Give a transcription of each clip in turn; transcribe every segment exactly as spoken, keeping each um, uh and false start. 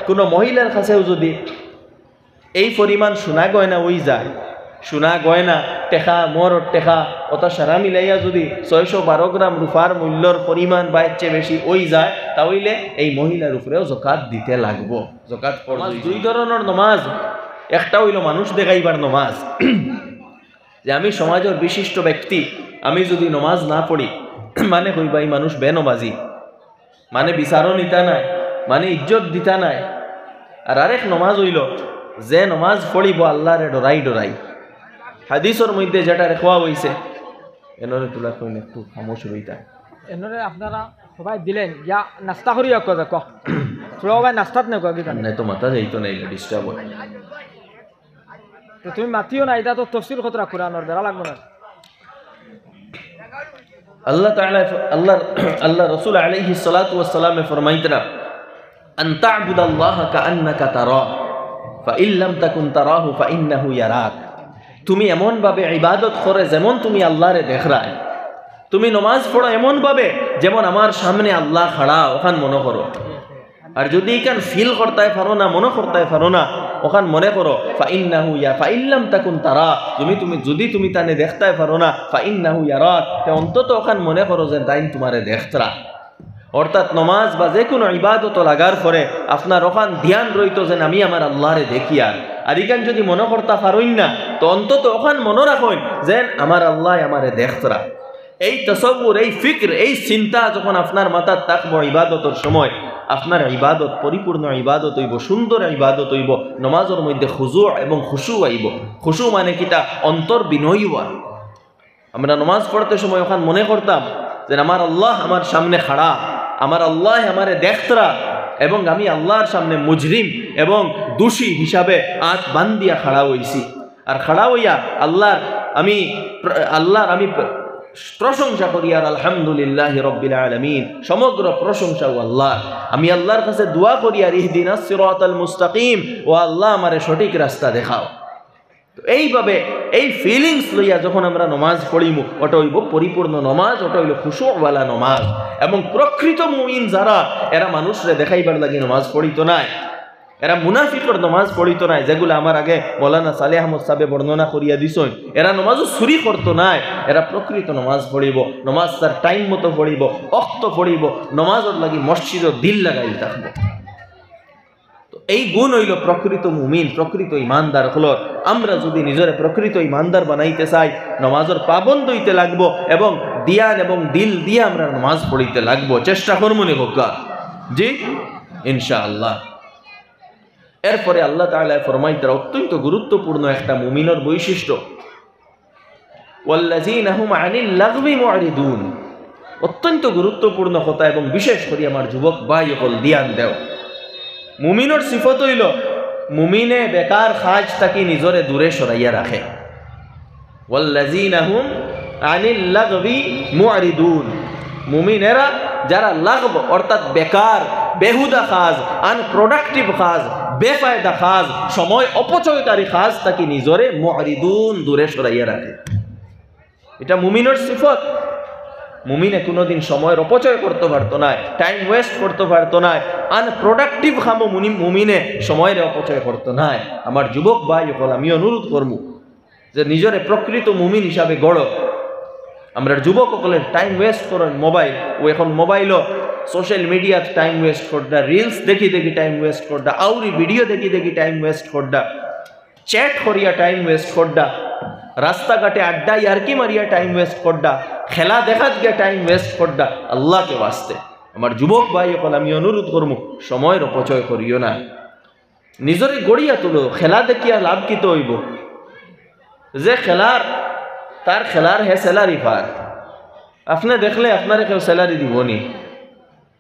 কোনো মহিলার কাছেও যদি এই পরিমাণ সোনা গয়না অই যায়, সোনা গয়না, টেকা, মোহরর টেকা, অতা সারা মিলাইয়া যদি ছয়শো বারো গ্রাম রূপার মূল্যর পরিমাণ বা এর চেয়ে বেশি অই যায়, তা অইলে এই মহিলার উপরেও জকাত দিতে লাগবো। জকাত ফরজ নমাজ অই যায়। দুই ধরনর নমাজ, একটা অইলো মানুষ দেখাইবার নমাজ, যে আমি সমাজর বিশিষ্ট ব্যক্তি, আমি যদি নমাজ না পড়ি, মানে কইবা ই মানুষ বেনমাজি, মানে বিচারও নিতা নায়, মানে ইজ্জত দিতা নায়। আর আরেক নমাজ অইলো, যে নমাজ পড়িবো আল্লারে ডরাই ডরাই। হাদিসর মধ্যে যেটা রেখা অইছে, এনরে তুলা কইন একটু খামোশ রইতা। এনরে আপনারা সবাই দিলেন, ইয়া নাস্তা করি রাখো দেখো। তোরা সবাই নাস্তাত নেই কয়েকজন। না তো মাথা যাইতো না, এটা ডিস্টার্ব হয়। তো তুমি মাতিও না, এটা তো তফসিল খতরা কোরআনর বেড়া লাগবো না। আল্লাহ তাআলা, আল্লাহ, আল্লাহ রসুল আলাইহিস সালাতু ওয়াস সালামে ফরমাইতরা, "আন তা'বুদাল্লাহা কাআন্নাকা তারাহ, ফাইন লাম তাকুন তারাহু ফাইন্নাহু ইয়ারাক।" তুমি এমনভাবে ইবাদত করে যেমন তুমি আল্লাহরে দেখরায়। তুমি নমাজ পড়ো এমনভাবে যেমন আমার সামনে আল্লাহ খাড়া, অখান মনো করো। আর যদি ইখান ফিল করতায় পারো না, মনো করতায় পারো না, অখান মনো করো, ফাইন্নাহু ইয়া-, ফাইন লাম তাকুন তারাহ, তুমি, তুমি, যদি তুমি তানে দেখতায় পারো না, ফাইন্নাহু ইয়ারাক, তে অন্তত অখান মনো করো যে তাইন তুমারে দেখতরা। অর্থাৎ নমাজ বা যে কুনু ইবাদতো লাগার পরে আপনার অখান ধ্যান রইতো যেন আমি আমার আল্লাহরে দেখিয়ার। আর ইখান যদি মনো করতা পারইন না, তো অন্তত অখান মনো রাখইন যেন আমার আল্লায় আমারে দেখতরা। এই তসব্বুর, এই ফিক্র, এই চিন্তা যখন আপনার মাথাত থাকবো ইবাদতর সময়, আপনার ইবাদত পরিপূর্ণ ইবাদত অইবো, সুন্দর ইবাদত অইবো। নমাজর মধ্যে খুজু এবং খুশু আইবো। খুশু মানে কিতা? অন্তর বিনয়ী অওয়া। আমরা নমাজ পড়তে সময় অখান মনো করতাম যে আমার আল্লাহ আমার সামনে খাড়া, আমার আল্লায় আমারে দেখতরা, এবং আমি আল্লাহর সামনে মুজরিম এবং দোষী হিসাবে আত বান্ধিয়া খাড়া অইছি। আর খাড়া অইয়া আল্লাহর আমি প্র-, আল্লাহর আমি প্র-, প্রশংসা করিয়ার, আলহামদুলিল্লাহি রাব্বিল আলামিন, সমগ্র প্রশংসা অউ আল্লাহর। আমি আল্লাহর কাছে দোয়া করিয়ার, ইহদিনাস সিরাতাল মুস্তাকিম, ও আল্লাহ, আমারে সঠিক রাস্তা দেখাও। তো এইভাবে এই ফিলিংস লইয়া যখন আমরা নমাজ পড়িমু, ওটা অইবো পরিপূর্ণ নমাজ, ওটা অইলো খুশুওয়ালা নমাজ। এবং প্রকৃত মুমিন যারা, এরা মানুষরে দেখাইবার লাগি নমাজ পড়িতো নায়, এরা মুনাফিকর নমাজ পড়িতো নায়, যেগুলা আমার আগে মৌলানা সালেহ আহমদ সাহেবে বর্ণনা করিয়া দিছইন। এরা নমাজও চুরি করতো নায়, এরা প্রকৃত নমাজ পড়িবো, নমাজ তার টাইম মতো পড়িবো, অক্ত পড়িবো, নমাজর লাগি মসজিদো দিল লাগাইল থাকবো। তো এই গুণ অইলো প্রকৃত মুমিন, প্রকৃত ইমানদার অকলর। আমরা যদি নিজরে প্রকৃত ইমানদার বানাইতে চাই, নমাজর পাবন্দ অইতে লাগবো এবং দিয়ান এবং দিল দিয়া আমরা নমাজ পড়িতে লাগবো। চেষ্টা করমু নি কউক্কা? জি, ইনশাআল্লাহ। এরপরে আল্লাহ তাআলা ফরমাইতরা অত্যন্ত গুরুত্বপূর্ণ একটা মুমিনর বৈশিষ্ট্য, "ওয়াল্লাযীনা হুম আনিল লাগবি মু'রিদুন।" অত্যন্ত গুরুত্বপূর্ণ কথা, এবং বিশেষ করি আমার যুবক ভাই অকল দিয়ান দেও। মুমিনর সিফত অইলো, মুমিনে বেকার কাজ থাকি নিজরে দূরে সরাইয়া রাখে। "ওয়াল্লাযীনা হুম আনিল লাগবি মু'রিদুন।" মুমিন এরা যারা লাগব অর্থাৎ বেকার, বেহুদা কাজ, আনপ্রোডাক্টিভ কাজ, বেফায়দা কাজ, সময় অপচয়কারী কাজ থাকি নিজরে মু'রিদুন, দূরে সরাইয়া রাখে। এটা মুমিনর সিফত। মুমিনে কুনুদিন সময়র অপচয় করতো পারতো নায়, টাইম ওয়েস্ট করতো পারতো নায়, আনপ্রোডাক্টিভ কামো মুনি-, মুমিনে সময়রে অপচয় করতো নায়। আমার যুবক ভাই অকল, আমি অনুরোধ করমু যে নিজরে প্রকৃত মুমিন হিসাবে গড়ো। আমরার যুবক অকলে টাইম ওয়েস্ট করইন মোবাইল, ও এখন মোবাইলো সোশ্যাল মিডিয়াত টাইম ওয়েস্ট কররা, রিলস দেখি দেখি টাইম ওয়েস্ট কররা, আউরি ভিডিও দেখি দেখি টাইম ওয়েস্ট কররা, চ্যাট করিয়া টাইম ওয়েস্ট কররা, রাস্তাঘাটে আড্ডা ইয়ার্কি মারিয়া টাইম ওয়েস্ট কররা, খেলা দেখাত গিয়া টাইম ওয়েস্ট কররা। আল্লাহকে ওয়াস্তে আমার যুবক ভাই অকল, আমি অনুরোধ করমু, সময়র অপচয় করিও না, নিজরে গড়িয়া তুলো। খেলা দেখিয়া লাভ কিতা অইবো? যে খেলার, তার খেলার হে স্যালারি পার। আপনে দেখলে আপনারে কেউ স্যালারি দিবো নি?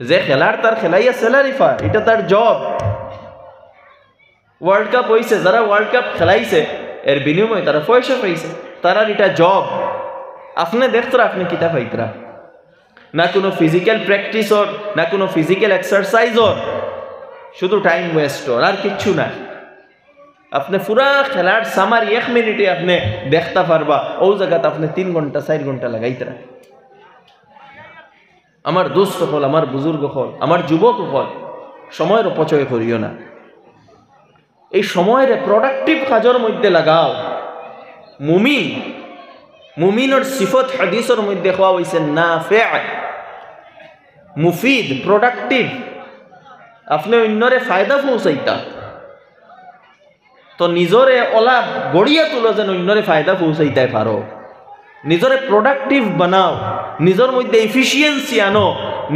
যে খেলার, তার খেলাইয়া স্যালারি পার, এটা তার জব। ওয়ার্ল্ড কাপ অইছে, যারা ওয়ার্ল্ড কাপ খেলাইছে, এর বিনিময়ে তারা পয়সা পাইছে, তারার এটা জব। আপনে দেখতরা, আপনে কিতা পাইতরা? না কুনু ফিজিক্যাল প্র্যাকটিস অর, না কুনু ফিজিক্যাল এক্সারসাইজ অর, শুধু টাইম ওয়েস্ট অর, আর কিচ্ছু না। আপনে পুরা খেলার সামারি এক মিনিটে আপনে দেখতা পারবা, অউ জাগাত আপনে তিন ঘন্টা, চাইর ঘন্টা লাগাইতরা। আমার দোস্ত অকল, আমার বুজুর্গ অকল, আমার যুবক অকল, সময়র অপচয় করিও না। এই সময়রে প্রোডাক্টিভ কাজর মধ্যে লাগাও। মুমিন, মুমিনর সিফত হাদিসর মধ্যে কওয়া অইছে নাফে, মুফিদ, প্রোডাক্টিভ। আপনে অইন্যরে ফায়দা পৌঁছাইতা, তো নিজরে অলা গড়িয়া তুলো যেন অইন্যরে ফায়দা পৌঁছাইতায় পারো। নিজরে প্রোডাক্টিভ বানাও, নিজর মধ্যে এফিসিয়েন্সি আনো,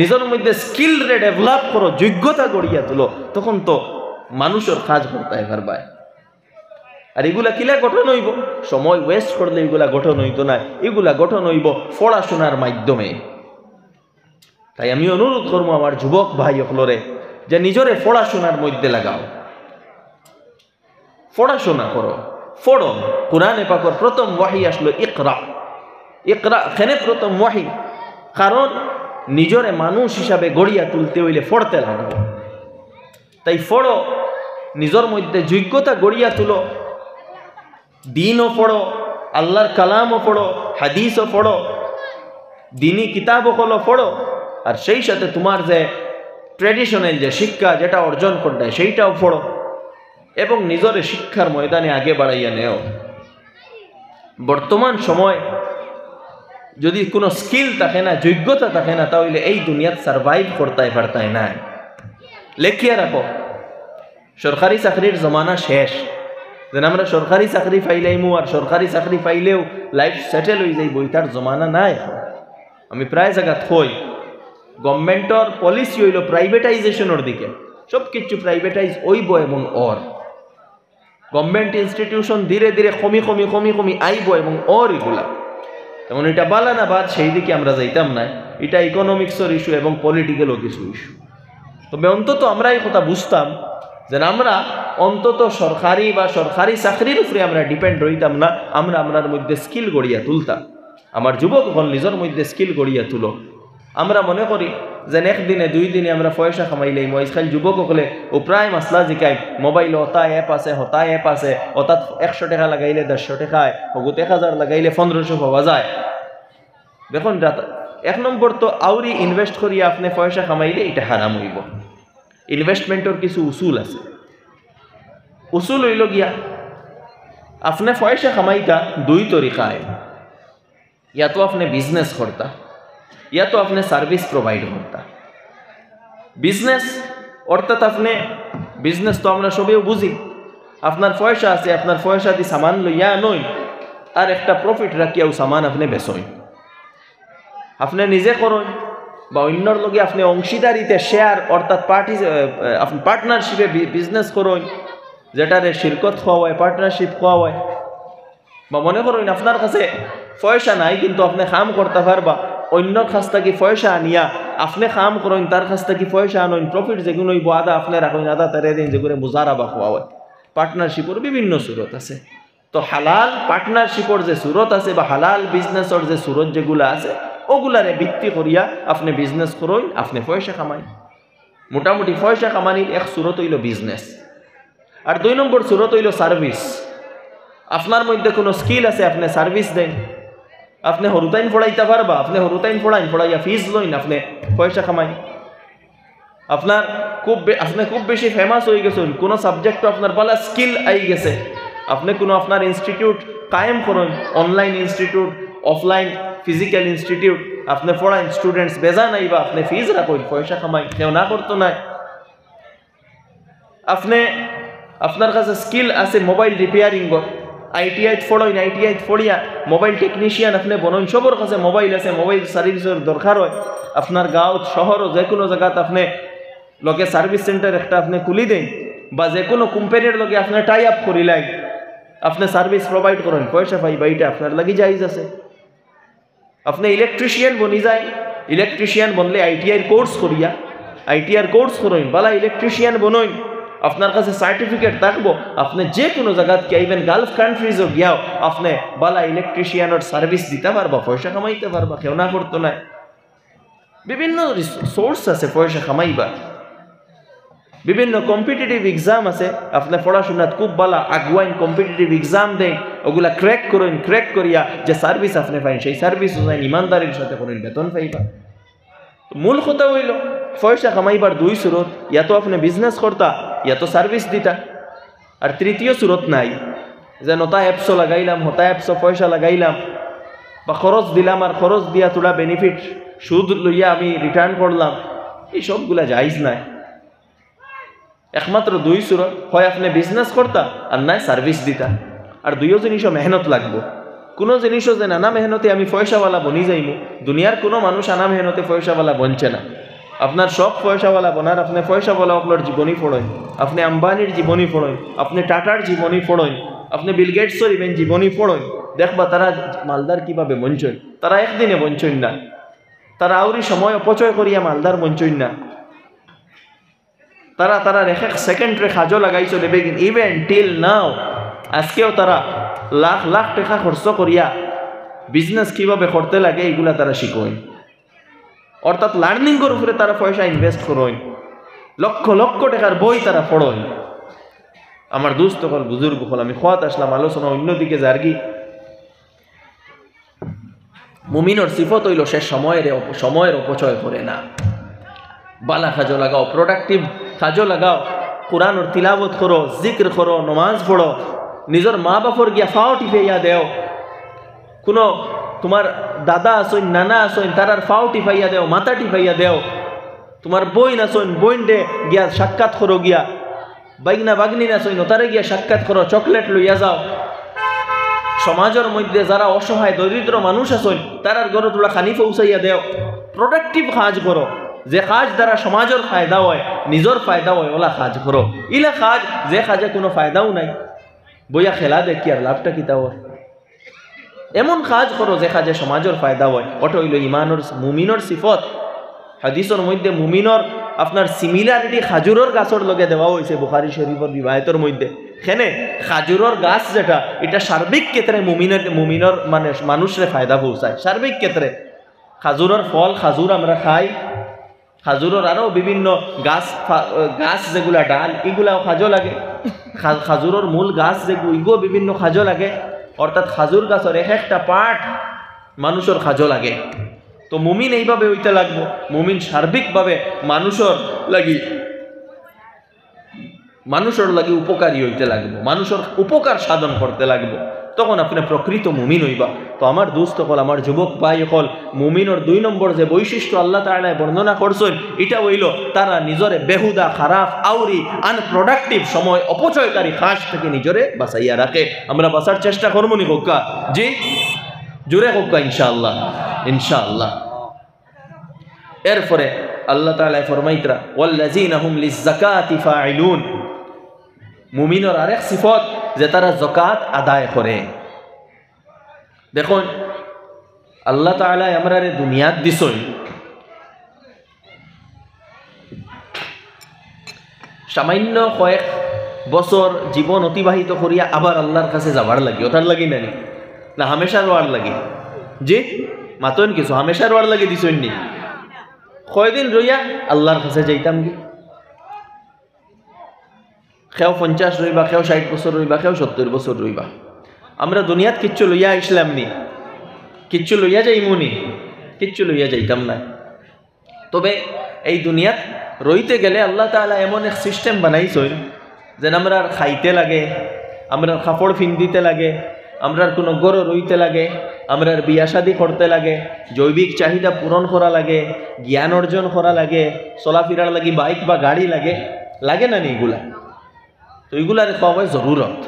নিজর মধ্যে স্কিলরে ডেভেলপ করো, যোগ্যতা গড়িয়া তুলো, তখন তো মানুষর কাজ করতায় পারবায়। আর ইগুলা কিলা গঠন অইবো? সময় ওয়েস্ট করলে ইগুলা গঠন অইতো নায়, ইগুলা গঠন অইবো পড়াশোনার মাধ্যমে। তাই আমি অনুরোধ করমু আমার যুবক ভাই অকলরে যে নিজরে পড়াশোনার মধ্যে লাগাও, পড়াশোনা করো, পড়ো। কোরআনে পাকর প্রথম ওয়াহি আসলো ইকরা। ইকরা কেনে প্রথম ওয়াহি? কারণ নিজরে মানুষ হিসাবে গড়িয়া তুলতে অইলে পড়তে লাগবো। তাই পড়ো, নিজর মধ্যে যোগ্যতা গড়িয়া তুলো, দিনও পড়ো, আল্লাহর কালামও পড়ো, হাদিসও পড়ো, দিনি কিতাব অকলও পড়ো, আর সেই সাথে তুমার যে ট্র্যাডিশনাল যে শিক্ষা যেটা অর্জন করতায় সেইটাও পড়ো, এবং নিজরে শিক্ষার ময়দানে আগে বাড়াইয়া নেও। বর্তমান সময় যদি কোনো স্কিল থাকে না, যোগ্যতা থাকে না, তা অইলে এই দুনিয়াত সারভাইভ করতায় পারতায় নায়। লেখিয়া রাখো, সরকারি চাকরির জমানা শেষ। যেন আমরা সরকারি চাকরি পাইলাইমু আর সরকারি চাকরি পাইলেউ লাইফ সেটেল অইযাইবো, ইতার জমানা নাই অখন। আমি প্রায় জাগাত কই, গভর্নমেন্টর পলিসি অইলো প্রাইভেটাইজেশনর দিকে, সব কিছু প্রাইভেটাইজ অইবো এবং অর। গভর্নমেন্ট ইনস্টিটিউশন ধীরে ধীরে কমি কমি কমি কমি আইবো এবং অর ইগুলা। তেমন ইটা বালা না বাদ, সেই দিকে আমরা যাইতাম নায়। ইটা ইকোনমিক্সর ইস্যু এবং পলিটিক্যালও কিছু ইস্যু। তবে অন্তত আমরা এই কথা বুঝতাম যে আমরা অন্তত সরকারি বা সরকারি চাকরির উপরে আমরা ডিপেন্ড রইতাম না, আমরা আমরার মধ্যে স্কিল গড়িয়া তুলতাম। আমার যুবক অকল নিজর মধ্যে স্কিল গড়িয়া তুলো। আমরা মনে করি যে একদিনে দুই দিনে আমরা পয়সা কামাইলাইমু। আইজকাইল যুবক অকলে ও প্রায় মাসলা জিকায়, মোবাইলো অতা অ্যাপ আছে, হতা অ্যাপ আছে, অতাত একশো টেকা লাগাইলে দেড়শো টেকা অয়, হগুত এক হাজার লাগাইলে পনেরোশো পাওয়া যায়। দেখইন, এক নম্বর তো আউরি ইনভেস্ট করিয়া আপনে পয়সা কামাইলে ইটা হারাম অইবো। ইনভেস্টমেন্টর কিছু উসুল আছে। উসুল অইলো গিয়া, আপনে পয়সা কামাইতা দুই তরিকায়। ইয়া তো আপনে বিজনেস করতা, ইয়া তো আপনে সার্ভিস প্রোভাইড করতা। বিজনেস অর্থাৎ আপনে, বিজনেস তো আমরা সবেউ বুঝি, আপনার পয়সা আছে, আপনার পয়সা দি সামান লইয়া আনইন, আর একটা প্রফিট রাখিয়া অউ সামান আপনে বেচইন। আপনে নিজে করইন বা অইন্যর লগে আপনে অংশীদারিতে, শেয়ার অর্থাৎ পার্টি, পার্টনারশিপে বিজনেস করইন, যেটারে শিরকত কওয়া অয়, পার্টনারশিপ কওয়া অয়। বা মনে করইন আপনার কাছে পয়সা নাই, কিন্তু আপনে কাম করতা পারবা, অইন্যর কাছ থাকি পয়সা আনিয়া আপনে কাম করইন, তার কাছ থাকি পয়সা আনইন, প্রফিট যেগুন অইবো আধা আপনে রাখইন, আধা তারে দেইন, যেগুরে মুজারাবা কওয়া অয়। পার্টনারশিপর বিভিন্ন সুরত আছে। তো হালাল পার্টনারশিপর যে সুরত আছে বা হালাল বিজনেসর যে সুরত যেগুলা আছে, অগুলারে ভিত্তি করিয়া আপনে বিজনেস করইন, আপনে পয়সা কামাইন। মোটামুটি পয়সা কামানির এক সুরত অইলো বিজনেস। আর দুই নম্বর সুরত অইলো সার্ভিস। আপনার মধ্যে কোনো স্কিল আছে, আপনে সার্ভিস দেইন। আপনে হুরুতাইন পড়াইতা পারবা, আপনে হুরুতাইন পড়াইন, পড়াইয়া ফিজ লইন, আপনে পয়সা কামাইন। আপনার খুব বে-, আপনে খুব বেশি ফেমাস অইগেছইন, কোনো সাবজেক্টো আপনার বালা স্কিল আইগেছে, আপনে কোনো আপনার ইনস্টিটিউট কায়েম করইন, online institute, offline physical institute, আপনে পড়াইন, স্টুডেন্টস বেজান আইবা, আপনে ফিজ রাখইন, পয়সা কামাইন, কেউ না করতো নায়। আপনে, আপনার কাছে স্কিল আছে মোবাইল রিপেয়ারিংর, আইটিআইত পড়ইন, আইটিআইত পড়িয়া মোবাইল টেকনিশিয়ান আপনে বনইন, সবর কাছে মোবাইল আছে, মোবাইল সার্ভিসর দরকার অয়, আপনার গাঁওত, শহরো, যেকুনু জাগাত আপনে লগে সার্ভিস সেন্টার একটা আপনে খুলি দেইন, বা যেকুনু কোম্পানির লগে আপনে টাই আপ করিলাইন, আপনে সার্ভিস প্রোভাইড করইন, পয়সা পাইবা, ইটা আপনার লাগি জায়েজ আছে। আপনে ইলেকট্রিশিয়ান বনি যাইন, ইলেকট্রিশিয়ান বনলে আইটিআইর কোর্স করিয়া, আইটিআইর কোর্স করইন, বালা ইলেকট্রিশিয়ান বনইন, আপনার কাছে সার্টিফিকেট থাকবো, আপনে যেকুনু জাগাত গিয়া, even গালফ কান্ট্রিজো গিয়াও আপনে বালা ইলেকট্রিশিয়ানর সার্ভিস দিতা পারবা, পয়সা কামাইতা পারবা, কেউ না করতো নায়। বিভিন্ন সোর্স আছে পয়সা কামাইবার। বিভিন্ন কম্পিটিটিভ এক্সাম আছে, আপনে পড়াশোনাত খুব বালা আগুয়াইন, কম্পিটিটিভ এক্সাম দেইন, অগুলা ক্র্যাক করইন, ক্র্যাক করিয়া যে সার্ভিস আপনে পাইন, সেই সার্ভিস অইন ইমানদারির সাথে করইন, বেতন পাইবা। তো মূল কথা অইলো, পয়সা কামাইবার দুই সুরত, ইয়া তো আপনে বিজনেস করতা, ইয়া তো সার্ভিস দিতা। আর তৃতীয় সুরত নাই, যে নতা অ্যাপসও লাগাইলাম, হতা অ্যাপসও পয়সা লাগাইলাম, বা খরচ দিলাম আর খরচ দিয়া থুড়া বেনিফিট সুদ লইয়া আমি রিটার্ন করলাম, এই সবগুলা জায়েজ নাই। একমাত্র দুই সুরত, হয় আপনে বিজনেস করতা আর নায় সার্ভিস দিতা। আর দুইও জিনিসও মেহনত লাগবো। কুনু জিনিসও যে নানা মেহনতে আমি পয়সাওয়ালা বনি যাইমু, দুনিয়ার কুনু মানুষ আনা মেহনতে পয়সাওয়ালা বনছে না। আপনার শখ পয়সাওয়ালা বনার, আপনে পয়সাওয়ালা অকলর জীবনী পড়ইন, আপনে আম্বানির জীবনী পড়ইন, আপনে টাটার জীবনী পড়ইন, আপনে বিল গেটসর ইভেন জীবনী পড়ইন, দেখবা তারা মালদার কিভাবে বনছইন। তারা একদিনে বনছইন না, তারা আউরি সময় অপচয় করিয়া মালদার বনছইন না। তারা তারার এক এক সেকেন্ডরে কাজো লাগাইছইন, ইভেন টিল নাও, আজকেও তারা লাখ লাখ টেকা খরচ করিয়া বিজনেস কিভাবে করতে লাগে, ইগুলা তারা শিখইন। অর্থাৎ লার্নিংর উপরে তারা পয়সা ইনভেস্ট করইন, লক্ষ লক্ষ টেকার বই তারা পড়ইন। আমার দোস্ত অকল, বুজুর্গ অকল, আমি কওয়াত আসলাম, আলোচনা অন্যদিকে যারগি। মুমিনর সিফত অইলো সে সময়রে অপ-, সময়র অপচয় করে না। বালা কাজো লাগাও, প্রোডাক্টিভ কাজো লাগাও, কোরআনর তিলাওয়াত করো, জিকির করো, নমাজ পড়ো, নিজর মা বাপর গিয়া ফাও টিপাইয়া দেও, কুনু তুমার দাদা আছইন, নানা আছইন, তারার ফাও টিপাইয়া দেও, মাথা টিপাইয়া দেও, তুমার বইন আছইন, বইনরে গিয়া সাক্ষাৎ করো গিয়া, বাইগনা বাগনিন আছইন, তারে গিয়া সাক্ষাৎ করো, চকলেট লইয়া যাও। সমাজর মধ্যে যারা অসহায় দরিদ্র মানুষ আছইন, তারার ঘরো থুড়া খানি পৌঁছাইয়া দেও। প্রোডাক্টিভ কাজ করো, যে কাজ দ্বারা সমাজর ফায়দা অয়, নিজর ফায়দা অয়, অলা কাজ করো। ইলা কাজ, যে কাজে কুনু ফায়দাও নাই, বইয়া খেলা দেখিয়ার লাভটা কিতা অর? এমন কাজ করো যে কাজে সমাজর ফায়দা অয়। অটা অইলো ইমানর, মুমিনর সিফত। হাদিসর মধ্যে মুমিনর আপনার সিমিলারিটি খাজুরর গাছর লগে দেওয়া অইছে বুখারী শরীফর রিওয়ায়াতর মধ্যে। কেনে খাজুরর গাছ যেটা, ইটা সার্বিক ক্ষেত্রে মুমিনের, মুমিনর মানে মানুষরে ফায়দা পৌঁছায়। সার্বিক ক্ষেত্রে খাজুরর ফল, খাজুর আমরা খাই, খাজুরর আরো বিভিন্ন গাছ, ফা-, গাছ যেগুলা ডাল, ইগুলাও কাজো লাগে। খা-, খাজুরর মূল গাছ যেগু-, ইগুও বিভিন্ন কাজো লাগে। অর্থাৎ খাজুর গাছর এক একটা পার্ট মানুষর কাজো লাগে। তো মুমিন এইভাবে অইতে লাগবো, মুমিন সার্বিকভাবে মানুষর লাগি, মানুষর লাগি উপকারী অইতে লাগবো, মানুষর উপকার সাধন করতে লাগবো, তখন আপনে প্রকৃত মুমিন অইবা। তো আমার দোস্ত অকল, আমার যুবক ভাই অকল, মুমিনর দুই নম্বর যে বৈশিষ্ট্য আল্লাহ তাআলায় বর্ণনা করছইন, ইটা অইলো তারা নিজরে বেহুদা, খারাপ, আউরি, আনপ্রোডাক্টিভ, সময় অপচয়কারী কাজ থাকি নিজরে বাঁচাইয়া রাখে। আমরা বাঁচার চেষ্টা করমু নি কউক্কা? জি, জোরে কউক্কা ইনশাআল্লাহ, ইনশাআল্লাহ। এরপরে আল্লাহ তাআলায় ফরমাইতরা, "ওয়াল্লাযীনা হুম লিয-যাকাতি ফাইলুন।" মুমিনর আরেক সিফত যে তারা যাকাত আদায় করে। দেখইন, আল্লাহ তাআলায় আমরারে দুনিয়াত দিছইন, সামান্য কয়েক বছর জীবন অতিবাহিত করিয়া আবার আল্লাহর কাছে যাবার লাগি, অটার লাগি নানি? না, হামেশা রওয়ার লাগি? জি, মাতইন কিছু, হামেশা রওয়ার লাগি দিছইন নি? কয়দিন রইয়া আল্লাহর কাছে যাইতাম গি? কেউ পঞ্চাশ রইবা, কেউ ষাইট বছর রইবা, কেউ সত্তইর বছর রইবা। আমরা দুনিয়াত কিচ্ছু লইয়া আইছলাম নি? কিচ্ছু লইয়া যাইমু নি? কিচ্ছু লইয়া যাইতাম না। তবে এই দুনিয়াত রইতে গেলে আল্লাহ তাআলায় এমন এক সিস্টেম বানাইছইন, যেন আমরার খাইতে লাগে, আমরার কাপড় ফিন্দিতে লাগে, আমরার কুনু ঘরো রইতে লাগে, আমরার বিয়া শাদী করতে লাগে, জৈবিক চাহিদা পূরণ করা লাগে, জ্ঞান অর্জন করা লাগে, চলাফিরার লাগি বাইক বা গাড়ি লাগে, লাগে না নি ইগুলা? তো ইগুলারে কওয়া অয় জরুরত।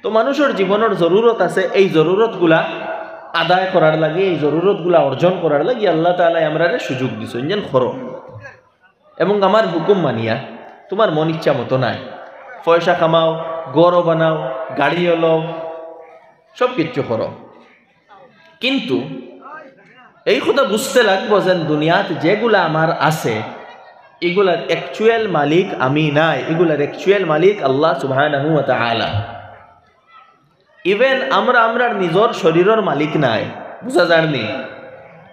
তো মানুষর জীবনর জরুরত আছে, এই জরুরতগুলা আদায় করার লাগি, এই জরুরতগুলা অর্জন করার লাগি আল্লাহ তাআলায় আমরারে সুযোগ দিছইন, যেন করো। এবং আমার হুকুম মানিয়া, তুমার মন ইচ্ছা মতো নায়, পয়সা কামাও, ঘরও বানাও, গাড়িও লও, সব কিচ্ছু করো, কিন্তু এই কথা বুঝতে লাগবো যেন দুনিয়াত যেগুলা আমার আছে, ইগুলার অ্যাকচুয়াল মালিক আমি নায়, ইগুলার অ্যাকচুয়াল মালিক আল্লাহ সুবহানাহু ওয়া তাআলা। ইভেন আমরা আমরার নিজর শরীরর মালিক নায়, বুঝা যার নি?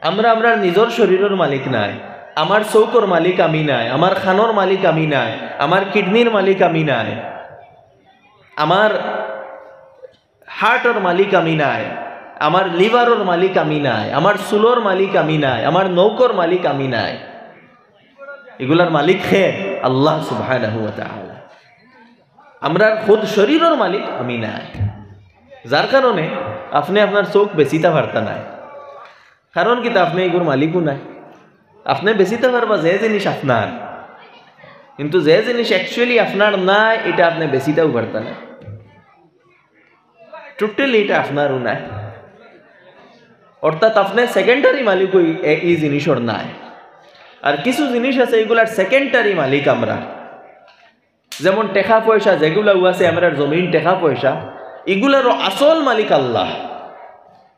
আমরা আমরার নিজর শরীরর মালিক নায়। আমার চউখর মালিক আমি নায়, আমার কানর মালিক আমি নায়, আমার কিডনির মালিক আমি নায়, আমার হার্টর মালিক আমি নায়, আমার লিভারর মালিক আমি নায়, আমার চুলর মালিক আমি নায়, আমার নৌকর মালিক আমি নায়। ইগুলার মালিক কে? আল্লাহ সুবহানাহু ওয়া তাআলা। আমরার খুদ শরীরর মালিক আমি নায়, যার কারণে আপনে আপনার চউখ বেচিতা পারতা নায়। কারণ কিতা? আপনে ইগুর মালিকও নায়। আপনে বেচিতা পারবা যে জিনিস আপনার, কিন্তু যে জিনিস actually আপনার নায়, ইটা আপনে বেচিতাও পারতা নায়। Totally ইটা আপনারও নায়। অর্থাৎ আপনে secondary মালিক অউ এ-, ই জিনিসর নায়। আর কিছু জিনিস আছে, ইগুলার secondary মালিক আমরা। যেমন টেকা পয়সা, যেগুলাও আছে, আমরার জমিন, টেকা পয়সা, ইগুলারও আসল মালিক আল্লাহ।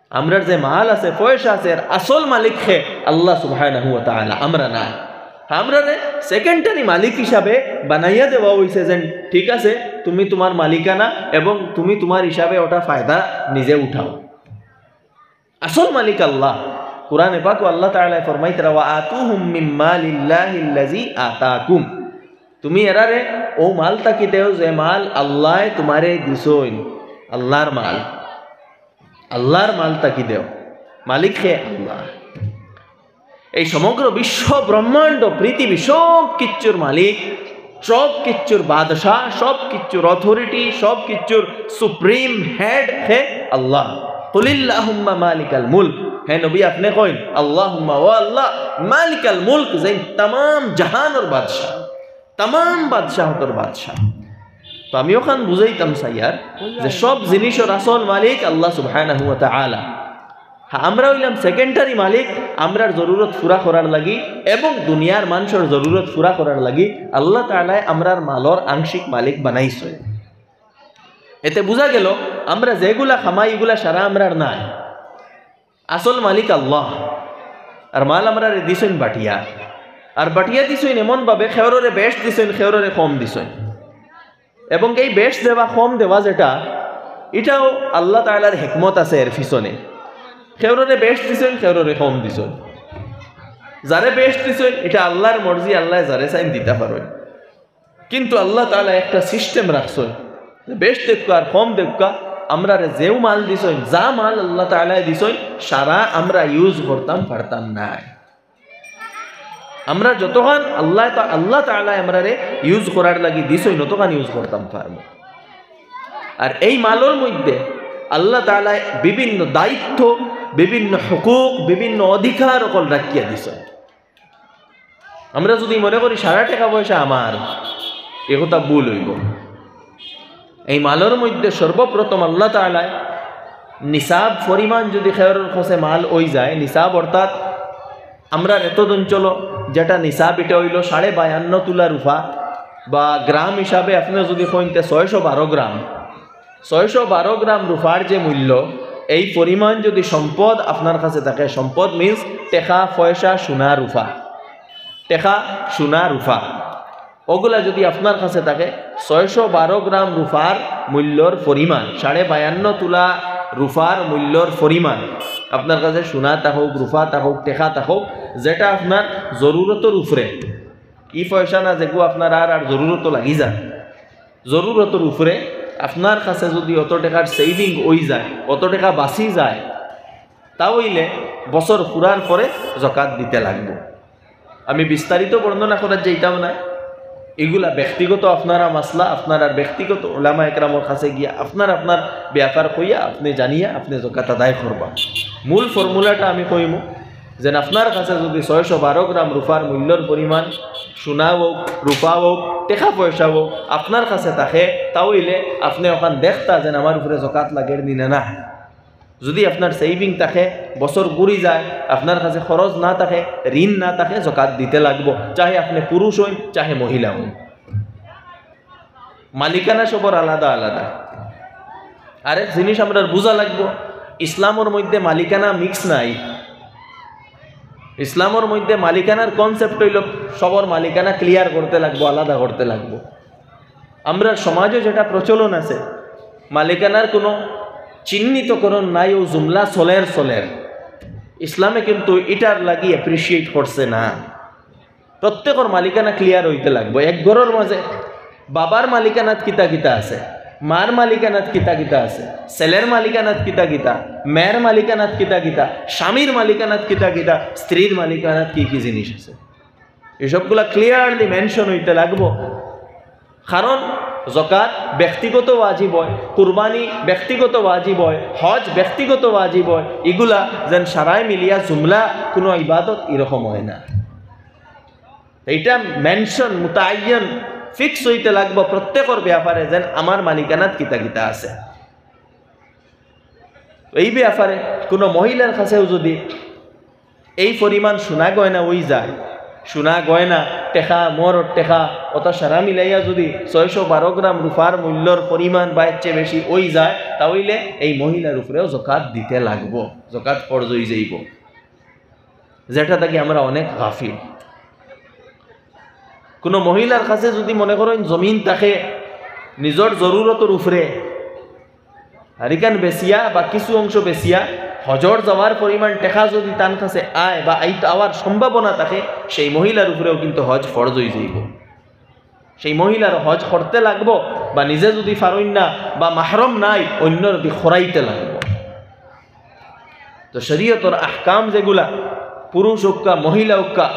আমরার যে মাল আছে, পয়সা আছে, এর আসল মালিক কে আল্লাহ সুবহানাহু ওয়া তাআলা, আমরা নায়। আমরারে secondary মালিক হিসাবে বানাইয়া দেওয়া অইছে, যেন ঠিক আছে, তুমি তুমার মালিকানা এবং তুমি তুমার হিসাবে ওটা ফায়দা নিজে উঠাও। আসল মালিক আল্লাহ। কোরআনে পাকো আল্লাহ তাআলায় ফরমাইতরা, "ওয়া আতুহুম মিম মালিল্লাহিল্লাযী আতাকুম।" তুমি এরারে অউ মাল থাকি দেও যে মাল আল্লায় তুমারে দিছইন, আল্লাহর মাল, আল্লাহর মাল থাকি দেও। মালিক কে আল্লাহ। এই সমগ্র বিশ্ব ব্রহ্মাণ্ড, পৃথিবী, সব কিচ্ছুর মালিক, সব কিচ্ছুর বাদশাহ, সব কিচ্ছুর authority, সব কিচ্ছুর supreme head কে আল্লাহ। কুলিল্লাহুম্মা মালিকাল মুলক। হে নবী, আপনে কইন, আল্লাহুম্মা, ও আল্লাহ, মালিকাল মুলক, যেইন তামাম জাহানর বাদশাহ, তামাম বাদশাহতর বাদশাহ। তো আমি অখান বুঝাইতাম চাইয়ার যে সব জিনিসর আসল মালিক আল্লাহ সুবহানাহু ওয়া তাআলা। হ্যাঁ, আমরা অইলাম secondary মালিক, আমরার জরুরত পুরা করার লাগি এবং দুনিয়ার মানষর জরুরত পুরা করার লাগি আল্লাহ তাআলায় আমরার মালর আংশিক মালিক বানাইছইন। এতে বুঝা গেল, আমরা যেগুলা কামাই, ইগুলা সারা আমরার নায়। আসল মালিক আল্লাহ। আর মাল আমরারে দিছইন বাটিয়া। আর বাটিয়া দিছইন এমনভাবে, কেউররে বেশ দিছইন, কেউররে কম দিছইন। এবং এই বেশ দেওয়া, কম দেওয়া যেটা, ইটাও আল্লাহ তাআলার হিকমত আছে এর পিছনে। কেউররে বেশ দিছইন, কেউররে কম দিছইন। যারে বেশ দিছইন, ইটা আল্লাহর মর্জি, আল্লায় যারে চাইন দিতা পারইন। কিন্তু আল্লাহ তাআলায় একটা system রাখছইন, যে বেশ দেউক্কা আর কম দেউক্কা, আমরারে যেউ মাল দিছইন, যা মাল আল্লাহ তাআলায় দিছইন, সারা আমরা use করতাম পারতাম নায়। আমরা যতখান আল্লাহ তা-, আল্লাহ তাআলায় আমরারে use করার লাগি দিছইন, অতখান use করতাম পারমু। আর এই মালর মধ্যে আল্লাহ তাআলায় বিভিন্ন দায়িত্ব, বিভিন্ন হুকুক, বিভিন্ন অধিকার অকল রাখিয়া দিছইন। আমরা যুদি মনে করি সারা টেকা পয়সা আমার, এ কথা ভুল অইবো। এই মালর মধ্যে সর্বপ্রথম আল্লাহ তাআলায় নিসাব পরিমাণ যুদি কেউরর কাছে মাল অইযায়, নিসাব অর্থাৎ আমরার এতদ অঞ্চলো যেটা নিসাব, ইটা অইলো সাড়ে বায়ান্ন তুলা রুপা, বা গ্রাম হিসাবে আপনে যুদি কইন তে ছয়শো বারো গ্রাম। ছয়শো বারো গ্রাম রুপার যে মূল্য, এই পরিমাণ যুদি সম্পদ আপনার কাছে থাকে, সম্পদ means টেকা, পয়সা, সোনা, রুপা, টেকা, সোনা, রুপা, অগুলা যুদি আপনার কাছে থাকে, ছয়শো বারো গ্রাম রুপার মূল্যর পরিমাণ, সাড়ে বায়ান্ন তুলা রুপার মূল্যর পরিমাণ, আপনার কাছে সোনা থাকউক, রুপা থাকউক, টেকা থাকউক, যেটা আপনার জরুরতর উপরে, ই পয়সা না যেগু আপনার আর, আর জরুরতো লাগি যায়, জরুরতর উপরে আপনার কাছে যুদি অত টেকার saving অইযায়, অত টেকা বাচি যায়, তা অইলে বছর ফুরার পরে জকাত দিতে লাগবো। আমি বিস্তারিত বর্ণনা করার যাইতাম না, ইগুলা ব্যক্তিগত আপনারা মাসলা, আপনারা ব্যক্তিগত উলামা একরামর কাছে গিয়া আপনার আপনার ব্যাপার কইয়া, আপনে জানিয়া, আপনে জকাত আদায় করবা। মূল formulaটা আমি কইমু, যেন আপনার কাছে যুদি ছয়শো বারো গ্রাম রুপার মূল্যর পরিমাণ সোনা অউক, রুপা অউক, টেকা পয়সা অউক, আপনার কাছে থাকে, তা অইলে আপনে অখান দেখতা যেন আমার উপরে জকাত লাগের নি না না। যুদি আপনার saving থাকে, বছর ঘুরি যায়, আপনার কাছে খরচ না থাকে, ঋণ না থাকে, জকাত দিতে লাগবো, চাহে আপনে পুরুষ অইন, চাহে মহিলা অইন। মালিকানা সবর আলাদা আলাদা। আরেক জিনিস আমরার বুঝা লাগবো, ইসলামর মধ্যে মালিকানা mix নাই। ইসলামর মধ্যে মালিকানার concept অইলো সবর মালিকানা clear করতে লাগবো, আলাদা করতে লাগবো। আমরার সমাজো যেটা প্রচলন আছে, মালিকানার কোনো চিহ্নিতকরণ নাই, অউ জুমলা চলের চলের। ইসলামে কিন্তু ইটার লাগি appreciate করছে না। প্রত্যেকর মালিকানা clear অইতে লাগবো। এক ঘরর মাঝে বাবার মালিকানাত কিতা কিতা আছে, মার মালিকানাত কিতা কিতা আছে, ছেলের মালিকানাত কিতা কিতা, মেয়ের মালিকানাত কিতা কিতা, স্বামীর মালিকানাত কিতা কিতা, স্ত্রীর মালিকানাত কি কি জিনিস আছে, ইসবগুলা clearly mention অইতে লাগবো। কারণ জকাত ব্যক্তিগত ওয়াজিব অয়, কুরবানি ব্যক্তিগত ওয়াজিব অয়, হজ ব্যক্তিগত ওয়াজিব অয়, ইগুলা যেন সারায় মিলিয়া জুমলা কুনু ইবাদত ইরকম অয় না। ইটা মেনশন, মুতাআইয়ান, ফিক্স অইতে লাগবো প্রত্যেকর ব্যাপারে যেন আমার মালিকানাত কিতা কিতা আছে। তো এই ব্যাপারে কুনু মহিলার কাছেও যুদি এই পরিমাণ সোনা গয়না অই যায়, সোনা গয়না, টেকা, মোহরর টেকা, অতা সারা মিলাইয়া যুদি ছয়শো বারো গ্রাম রূপার মূল্যর পরিমাণ বা এর চেয়ে বেশি অই যায়, তা অইলে এই মহিলার উপরেও জকাত দিতে লাগবো, জকাত ফরজ অই যাইবো, যেটা থাকি আমরা অনেক গাফিল। কুনু মহিলার কাছে যুদি মনে করইন জমিন থাকে, নিজর জরুরতর উপরে আর ইখান বেচিয়া বা কিছু অংশ বেচিয়া হজর যাওয়ার পরিমাণ টেকা যুদি তান কাছে আয় বা আইত-, আওয়ার সম্ভাবনা থাকে, সেই মহিলার উপরেও কিন্তু হজ ফরজ অই যাইবো। সেই মহিলার হজ করতে লাগবো, বা নিজে যুদি পারইন না বা মাহরম নাই, অইন্যর দি করাইতে লাগবো। তো শরীয়তর আহকাম যেগুলা, পুরুষ অউক্কা, মহিলা অউক্কা,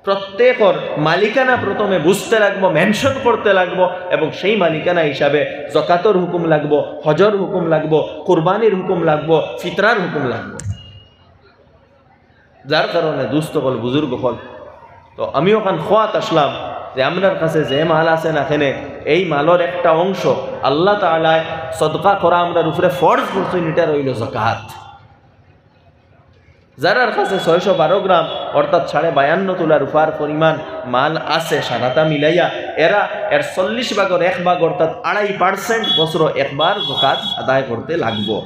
প্রত্যেকর মালিকানা প্রথমে বুঝতে লাগবো, মেনশন করতে লাগবো, এবং সেই মালিকানা হিসাবে জকাতর হুকুম লাগবো, হজর হুকুম লাগবো, কুরবানির হুকুম লাগবো, ফিতরার হুকুম লাগবো। যার কারণে দুস্ত অকল, বুজুর্গ অকল, তো আমি অখান কওয়াত আসলাম যে আমরার কাছে যে মাল আছে না কেনে, এই মালর একটা অংশ আল্লাহ তাআলায় সদকা করা আমরার উপরে ফরজ করছইন, ইটা অইলো জকাত। যারার কাছে ছয়শো বারো গ্রাম অর্থাৎ সাড়ে বায়ান্ন তোলা রূপার পরিমাণ মাল আছে সারাটা মিলাইয়া, এরা এর চল্লিশ ভাগর এক ভাগ অর্থাৎ আড়াই পার্সেন্ট বছরো একবার জকাত আদায় করতে লাগবো।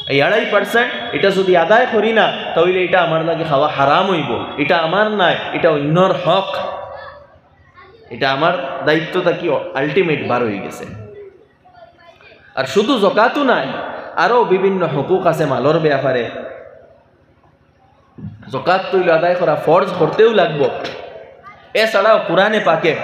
এই আড়াই পার্সেন্ট ইটা যুদি আদায় করি না, তা অইলে ইটা আমার লাগি খাওয়া হারাম অইবো। ইটা আমার নায়, ইটা অইন্যর হক। ইটা আমার দায়িত্ব থাকি আলটিমেট বার অই গেছে। আর শুধু জকাতও নায়, আরও বিভিন্ন হুকুক আছে মালর ব্যাপারে। জকাত তো অইলো আদায় করা ফরজ, করতেও লাগবো। এছাড়াও কোরআনে পাকে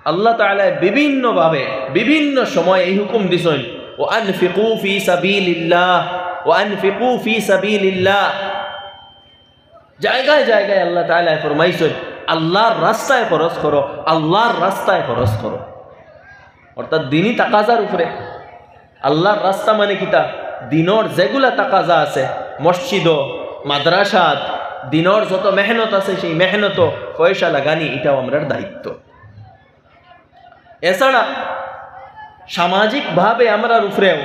আল্লাহ তাআলায় বিভিন্নভাবে বিভিন্ন সময় এই হুকুম দিছইন, "ওয়া আনফিকু ফি সাবিলিল্লাহ, ওয়া আনফিকু ফি সাবিলিল্লাহ।" জায়গায় জায়গায় আল্লাহ তাআলায় ফরমাইছইন, "আল্লাহর রাস্তায় খরচ করো, আল্লাহর রাস্তায় খরচ করো।" অর্থাৎ দিনি তাকাজার উপরে। আল্লাহর রাস্তা মানে কিতা? দিনর যেগুলা তাকাজা আছে, মসজিদো, মাদ্রাসাত, দিনর যত মেহনত আছে, সেই মেহনতো পয়সা লাগানি, ইটাও আমরার দায়িত্ব। এছাড়া সামাজিকভাবে আমরার উপরেও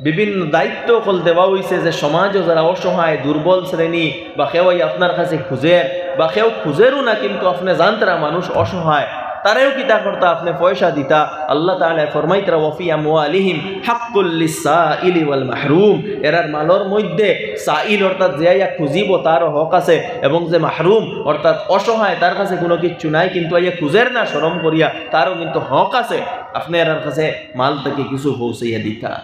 বিভিন্ন দায়িত্ব অকল দেওয়া অইছে, যে সমাজো যারা অসহায়, দুর্বল শ্রেণী, বা কেউ আইয়া আপনার কাছে খুজের, বা কেউ খুজেরও না, কিন্তু আপনে জানতরা মানুষ অসহায়, তারেও কিতা করতা, আপনে পয়সা দিতা। আল্লাহ তাআলায় ফরমাইতরা, "ওয়া ফি আমওয়ালিহিম হাক্কুল লিসসাইলি ওয়াল মাহরুম।" এরার মালর মধ্যে সাইল অর্থাৎ যে আইয়া খুজিবো তারও হক আছে, এবং যে মাহরুম অর্থাৎ অসহায়, তার কাছে কুনু কিচ্ছু নাই, কিন্তু আইয়া খুজের না শরম করিয়া, তারও কিন্তু হক আছে আপনে এরার কাছে মাল থাকি কিছু পৌঁছাইয়া দিতা।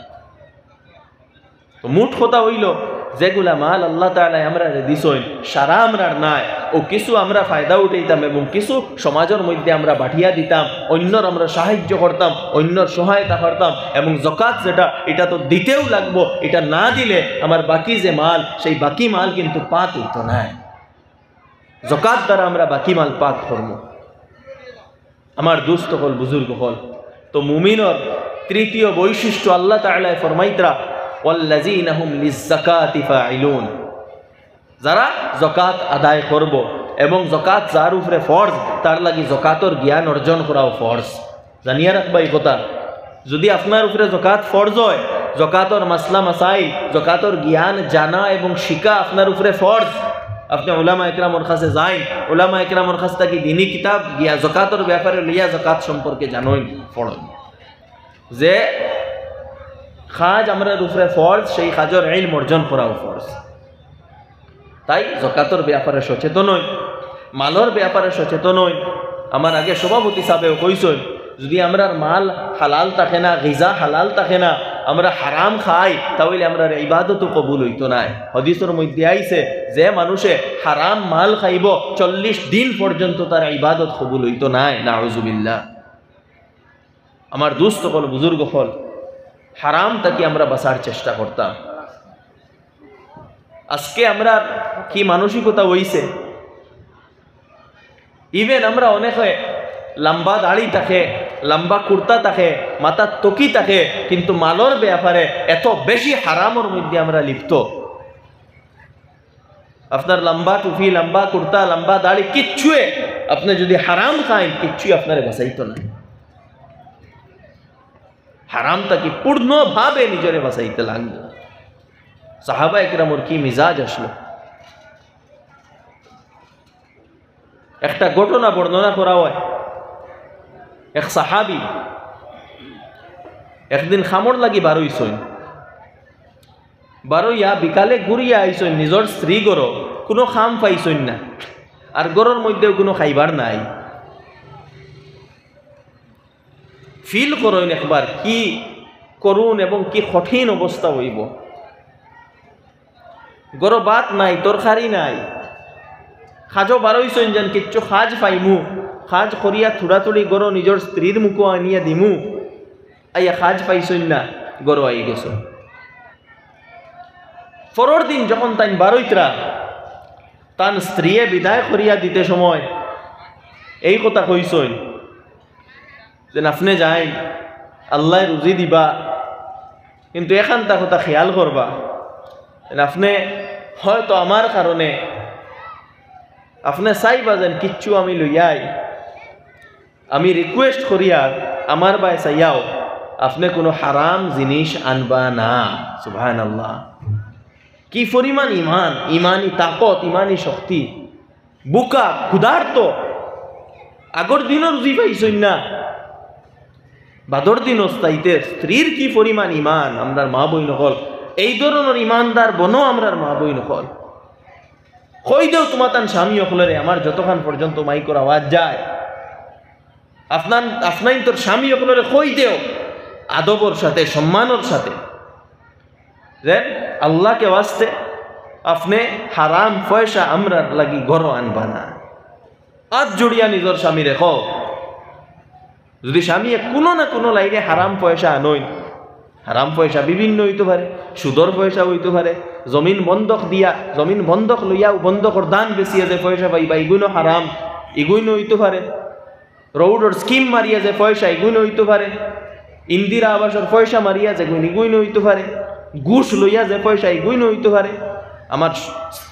তো মোট কথা অইলো, যেগুলা মাল আল্লাহ তাআলায় আমরারে দিছইন, সারা আমরার নায়, অউ কিছু আমরা ফায়দা উঠাইতাম এবং কিছু সমাজর মধ্যে আমরা বাটিয়া দিতাম, অইন্যর আমরা সাহায্য করতাম, অইন্যর সহায়তা করতাম। এবং জকাত যেটা, ইটা তো দিতেও লাগবো, ইটা না দিলে আমার বাকি যে মাল, সেই বাকি মাল কিন্তু পাক অইতো নায়। জকাত দ্বারা আমরা বাকি মাল পাক করমু। আমার দুস্ত অকল, বুজুর্গ অকল, তো মুমিনর তৃতীয় বৈশিষ্ট্য আল্লাহ তাআলায় ফরমাইতরা, "ওয়াল্লাযীনা হুম লিজ্জাকাতি ফাইলুন।" যারা জকাত আদায় করবো, এবং জকাত যার উপরে ফরজ, তার লাগি জকাতর জ্ঞান অর্জন করাও ফরজ। জানিয়া রাখবা এই কথা, যুদি আপনার উপরে জকাত ফরজ অয়, জকাতর মাসলা মাসাইল, জকাতর জ্ঞান জানা এবং শিখা আপনার উপরে ফরজ। আপনে উলামা একরামর কাছে যাইন, উলামা একরামর কাছ থাকি দিনি কিতাব গিয়া জকাতর ব্যাপারে লইয়া জকাত সম্পর্কে জানইন, পড়ইন। যে কাজ আমরার উপরে ফরজ, সেই কাজর ইলম অর্জন করাও ফরজ। তাই জকাতর ব্যাপারে সচেতন অইন, মালর ব্যাপারে সচেতন অইন। আমার আগে সভাপতি সাহেবেও কইছইন, যুদি আমরার মাল হালাল থাকে না, গিজা হালাল থাকে না, আমরা হারাম খাই, তা অইলে আমরার ইবাদতও কবুল অইতো নায়। হাদিসর মধ্যে আইছে, যে মানুষে হারাম মাল খাইবো, চল্লিশ দিন পর্যন্ত তার ইবাদত কবুল অইতো নায়। নাউজুবিল্লাহ। আমার দুস্ত অকল, বুজুর্গ অকল, হারাম থাকি আমরা বাঁচার চেষ্টা করতাম। আজকে আমরার কি মানসিকতা অইছে, even আমরা অনেকে লম্বা দাড়ি থাকে, লম্বা কুর্তা থাকে, মাথাত টুপি থাকে, কিন্তু মালর ব্যাপারে এত বেশি হারামর মধ্যে আমরা লিপ্ত। আপনার লম্বা টুপি, লম্বা কুর্তা, লম্বা দাড়ি, কিচ্ছুয়ে আপনে যদি হারাম খাইন, কিচ্ছুয়ে আপনারে বাঁচাইতো না। হারাম থাকি পূর্ণভাবে নিজরে বাঁচাইতে লাগবো। সাহাবা একরামর কি মিজাজ আসলো? একটা ঘটনা বর্ণনা করা হয়। এক সাহাবী একদিন কামর লাগি বারইছইন, বারইয়া বিকালে ঘুরিয়া আইছইন, নিজর স্ত্রী ঘরো কুনু কাম পাইছইন না, আর ঘরর মধ্যেও কুনু খাইবার নাই। ফিল করইন একবার কি করুণ এবং কি কঠিন অবস্থা অইবো। ঘরো ভাত নাই, তরকারি নাই, কাজো বারইছইন যেন কিচ্ছু কাজ পাইমু, কাজ করিয়া থুড়াথুড়ি ঘরো নিজর স্ত্রীর মুখো আনিয়া দিমু, আইয়া কাজ পাইছইন না, ঘরো আই গেছইন। পরর দিন যখন তাইন বারইতরা, তান স্ত্রীয়ে বিদায় করিয়া দিতে সময় এই কথা কইছইন, যেন আপনে যাইন, আল্লায় রুজি দিবা, কিন্তু এখানতা কথা খেয়াল করবা, যেন আপনে হয়তো আমার কারণে আপনে চাইবা যেন কিচ্ছু আমি লইয়াই, আমি রিকোয়েস্ট করিয়ার আমার বায় চাইয়াও আপনে কুনু হারাম জিনিস আনবা না। সুবহানাল্লাহ। কি পরিমাণ ইমান, ইমানি তাকত, ইমানি শক্তি। ভুকা, ক্ষুধার্ত, আগর দিনও রুজি পাইছইন না, বাদর দিনও চাইতে স্ত্রীর কি পরিমাণ ইমান। আমরার মা বইন অকল, এই ধরনর ইমানদার বনো আমরার মা বইন অকল। কই দেও তুমাতান স্বামী অকলরে, আমার যতখান পর্যন্ত মাইকর আওয়াজ যায়, আপনার, আপনাইনতর স্বামী অকলরে কই দেও আদবর সাথে, সম্মানর সাথে, যে আল্লাহকে ওয়াস্তে আপনে হারাম পয়সা আমরার লাগি ঘরো আনবা না। আত জুড়িয়া নিজর স্বামীরে কও। যদি স্বামীয়ে কুনু না কুনু লাইনে হারাম পয়সা আনইন, হারাম পয়সা বিভিন্ন অইতো পারে, সুদর পয়সা অইতো পারে, জমিন বন্ধক দিয়া, জমিন বন্ধক লইয়াও বন্ধকর ধান বেচিয়া যে পয়সা পাইবা, ইগুইনও হারাম, ইগুইনও অইতো পারে। রোডর স্কিম মারিয়া যে পয়সা, ইগুইনও অইতো পারে। ইন্দিরা আবাসর পয়সা মারিয়া যেগুইন, ইগুইনও অইতো পারে। ঘুষ লইয়া যে পয়সা, ইগুইনও অইতো পারে। আমার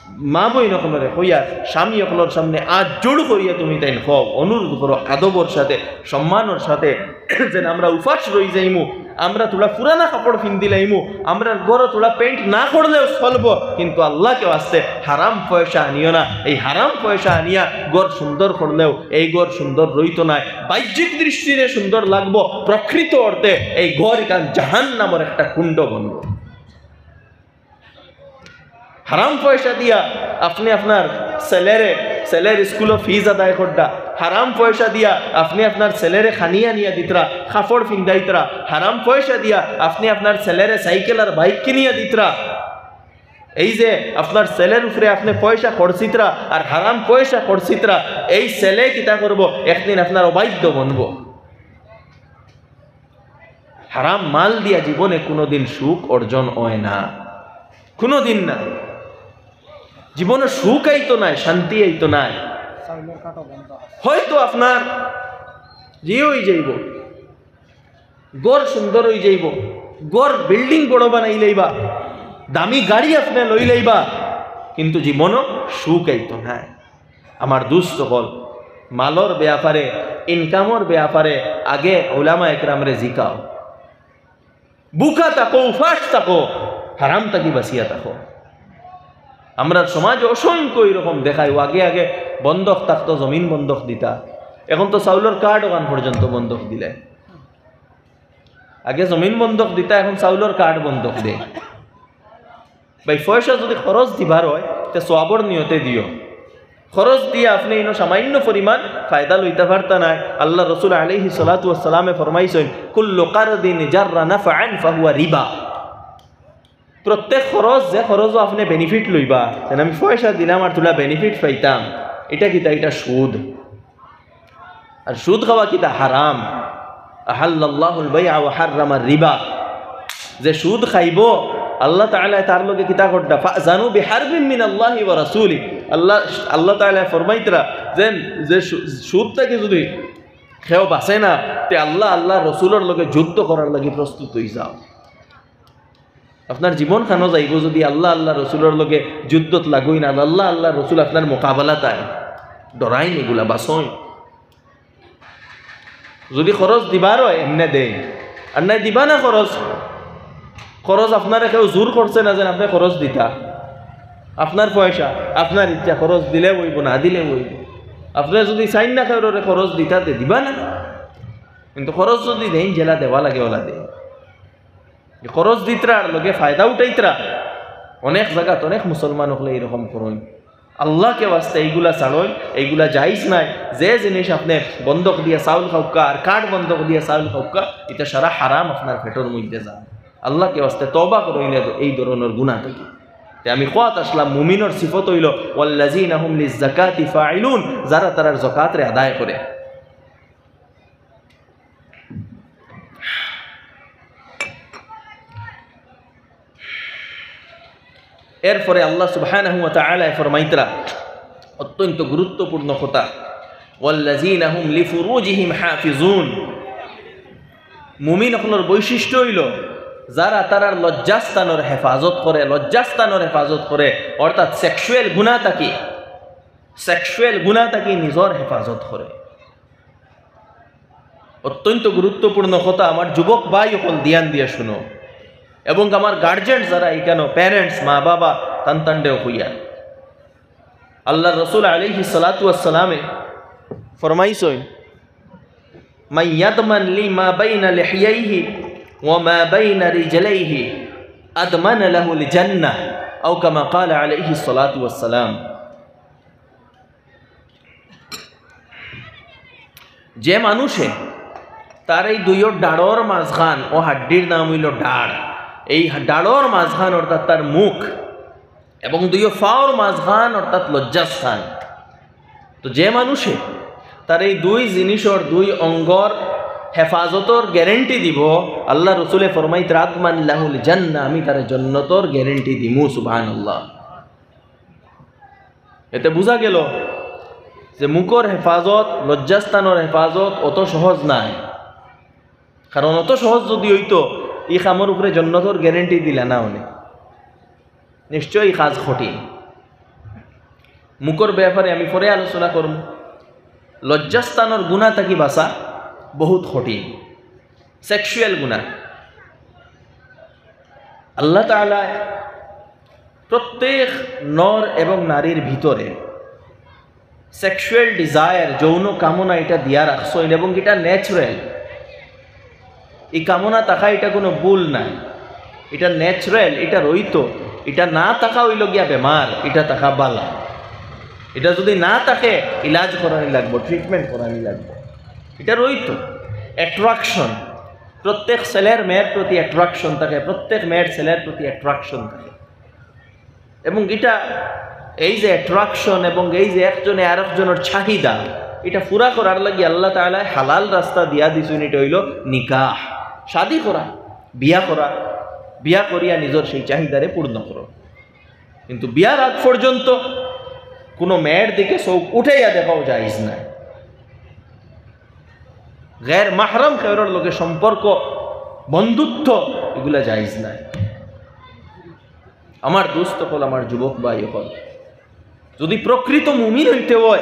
মা বইন অকলরে কইয়ার, স্বামী অকলর সামনে আত জোড় করিয়া তুমিতাইন কও, অনুরোধ করো, আদবর সাথে, সম্মানর সাথে, যেন আমরা উপাস রই যাইমু, আমরা থুড়া পুরানা কাপড় পিন্দিলাইমু, আমরার ঘরো থুড়া পেইন্ট না করলেও চলবো, কিন্তু আল্লাহকে ওয়াস্তে হারাম পয়সা আনিও না। এই হারাম পয়সা আনিয়া ঘর সুন্দর করলেও এই ঘর সুন্দর রইতো নায়। বাহ্যিক দৃষ্টিতে সুন্দর লাগবো, প্রকৃত অর্থে এই ঘর ইখান জাহান্নামর একটা কুণ্ড বনবো। হারাম পয়সা দিয়া আপনে আপনার ছেলেরে, ছেলের স্কুলো ফিজ আদায় কররা, হারাম পয়সা দিয়া আপনে আপনার ছেলেরে খানি আনিয়া দিতরা, কাপড় ফিন্দাইতরা, হারাম পয়সা দিয়া আপনে আপনার ছেলেরে সাইকেল আর বাইক কিনিয়া দিতরা। এই যে আপনার ছেলের উপরে আপনে পয়সা খরচিতরা আর হারাম পয়সা খরচিতরা, এই ছেলে কিতা করবো? একদিন আপনার অবাধ্য বনবো। হারাম মাল দিয়া জীবনে কুনুদিন সুখ অর্জন অয় না, কুনুদিন না। জীবনে সুখ আইতো নায়, শান্তি আইতো নায়। হয়তো আপনার জি অই যাইবো, ঘর সুন্দর অই যাইবো, ঘর বিল্ডিং বড় বানাইলাইবা, দামি গাড়ি আপনে লইলাইবা, কিন্তু জীবনও সুখ আইতো নায়। আমার দুস্ত অকল, মালর ব্যাপারে, ইনকামর ব্যাপারে আগে উলামা একরামরে জিকাও। ভুকা থাকো, উপাস থাকো, হারাম থাকি বাঁচিয়া থাকো। আমরার সমাজে অসংখ্য এরকম দেখায়, আগে আগে বন্ধক থাকতো, জমিন বন্ধক দিতা, এখন তো চাউলর কার্ড অখান পর্যন্ত বন্ধক দিলে। আগে জমিন বন্ধক দিতা, এখন চাউলর কার্ড বন্ধক দে। ভাই, পয়সা যদি খরচ দিবার অয়, তে সওয়াবর নিয়তে দিও। খরচ দিয়া আপনে ইনো সামান্য পরিমাণ ফায়দা লইতা পারতা নায়। আল্লার রসুল আলাইহিস সালাতু ওয়াস সালামে ফরমাইছইন, "কুল্লু কারদিন জাররা নাফআন ফাহুয়া রিবা।" প্রত্যেক খরচ, যে খরচও আপনে বেনিফিট লইবা, যেন আমি পয়সা দিলাম আর থুড়া বেনিফিট পাইতাম, ইটা কিতা? ইটা সুদ। আর সুদ খাওয়া কিতা? হারাম। আহাল্লাল্লাহুল বাইআ ওয়া হাররামার রিবা। যে সুদ খাইবো, আল্লাহ তাআলায় তার লগে কিতা কররা? ফাজানু বিহারবিম মিনাল্লাহি ওয়া রাসূলি। আল্লাহ, আল্লাহ তাআলায় ফরমাইতরা যে, যে সু-, সুদ থাকি যদি কেউ বাঁচে না, তে আল্লাহ, আল্লাহ রসুলর লগে যুদ্ধ করার লাগি প্রস্তুত অই যাও। আপনার জীবন খানো যাইবো যদি আল্লাহ, আল্লাহ রসুলর লগে যুদ্ধত লাগইন না, আল্লাহ, আল্লাহ রসুল আপনার মোকাবেলাত আইন, ডরাইন, এগুলা বাঁচইন। যদি খরচ দিবার অয়, এমনে দেইন, আর নাই দিবা না খরচ। খরচ আপনারে কেউ জোর করছে না যেন আপনে খরচ দিতা। আপনার পয়সা, আপনার ইচ্ছা, খরচ দিলে অইবো, না দিলে অইবো। আপনে যদি চাইন না কেউরে খরচ দিতা, তে দিবা না। কিন্তু খরচ যদি দেইন, যেলা দেওয়া লাগে, অলা দেইন। খরচ দিতরা আর লগে ফায়দা উঠাইতরা। অনেক জাগাত অনেক মুসলমান অকলে এইরকম করইন। আল্লাহকে ওয়াস্তে এইগুলা ছাড়ইন, এইগুলা জায়েজ নায়। যে জিনিস আপনে বন্ধক দিয়া চাউল খাউক্কা আর কার্ড বন্ধক দিয়া চাউল খাউক্কা, ইটা সারা হারাম, আপনার পেটর মধ্যে যার। আল্লাহকে ওয়াস্তে তওবা করইন এই ধরনর গুনাহ থাকি। তে আমি কওয়াত আসলাম, মুমিনর সিফত অইলো, "ওয়াল্লাযীনা হুম লিজ-যাকাতি ফাইলুন", যারা তারার যাকাতরে আদায় করে। এরপরে আল্লাহ সুবহানাহু ওয়া তাআলা ফরমাইতরা অত্যন্ত গুরুত্বপূর্ণ কথা, "ওয়াল্লাযীনা হুম লিফুরুজিহিম হাফিজুন।" মুমিন অকলর বৈশিষ্ট্য অইলো, যারা তারার লজ্জাস্থানর হেফাজত করে, লজ্জাস্থানর হেফাজত করে, অর্থাৎ সেক্সুয়াল গুনাহ থাকি, সেক্সুয়াল গুনাহ থাকি নিজর হেফাজত করে। অত্যন্ত গুরুত্বপূর্ণ কথা, আমার যুবক ভাই অকল ধ্যান দিয়া শুনো, এবং আমার গার্জিয়ান যারা ইখানো, প্যারেন্টস, মা বাবা, তান তানরেও কইয়া। আল্লাহর রসুল আলাইহিস সালাতু ওয়াস সালামে ফরমাইছইন, "মান ইয়াদমান লি মা বাইনা লিহিয়াইহি ওয়া মা বাইনা রিজলাইহি আদমান লাহুল জান্নাহ", আও কামা ক্বালা আলাইহিস সালাতু ওয়াস সালাম। যে মানুষে তার এই দুইও ডাড়র মাঝখান, ও হাড্ডির নাম অইলো ডাড়, এই ডাড়র মাঝখান অর্থাৎ তার মুখ, এবং দুইও ফাওর মাঝখান অর্থাৎ লজ্জাস্থান, তো যে মানুষে তার এই দুই জিনিসর, দুই অঙ্গর হেফাজতর গ্যারান্টি দিবো, আল্লাহ রসুলে ফরমাইতরা, "আদমান লাহুল জান্নাহ", আমি তারে জন্নতর গ্যারান্টি দিমু। সুবহানাল্লাহ। এতে বুঝা গেল যে মুখর হেফাজত, লজ্জাস্থানর হেফাজত অত সহজ নায়, কারণ অত সহজ যদি অইতো, ই কামর উপরে জন্নতর গ্যারান্টি দিলা না অনে। নিশ্চয়ই ই কাজ কঠিন। মুখর ব্যাপারে আমি পরে আলোচনা করমু। লজ্জাস্থানর গুনাহ থাকি বাঁচা বহুত কঠিন। সেক্সুয়াল গুনাহ। আল্লাহ তাআলা প্রত্যেক নর এবং নারীর ভিতরে সেক্সুয়াল ডিজায়ার, যৌন কামনা, এটা দিয়া রাখছইন এবং এটা ন্যাচারাল। এই কামনা থাকা এটা কোনো ভুল নায়, এটা ন্যাচারাল, এটা রইতো। এটা না থাকা অইলো গিয়া বেমার, এটা থাকা বালা। এটা যদি না থাকে, ইলাজ করানি লাগবো, ট্রিটমেন্ট করানি লাগবো। এটা রইতো। অ্যাট্রাকশন, প্রত্যেক ছেলের মেয়ের প্রতি অ্যাট্রাকশন থাকে, প্রত্যেক মেয়ের ছেলের প্রতি অ্যাট্রাকশন থাকে। এবং এটা, এই যে অ্যাট্রাকশন এবং এই যে একজনে আরেকজনের চাহিদা, এটা পুরা করার লাগি আল্লাহ তাআলা হালাল রাস্তা দিয়া দিছইন, এটা অইলো নিকাহ, শাদী করা, বিয়া করা, বিয়া করিয়া নিজর সেই চাহিদারে পূর্ণ করো। কিন্তু বিয়ার আগ পর্যন্ত কোনো মেয়ের দিকে চোখ উঠাইয়া দেখাও জায়েজ নায়। গের মাহরম কেউরর লগে সম্পর্ক, বন্ধুত্ব, এগুলা জায়েজ নায়। আমার দোস্ত অকল, আমার যুবক ভাই অকল, যদি প্রকৃত মুমিন অইতে অয়,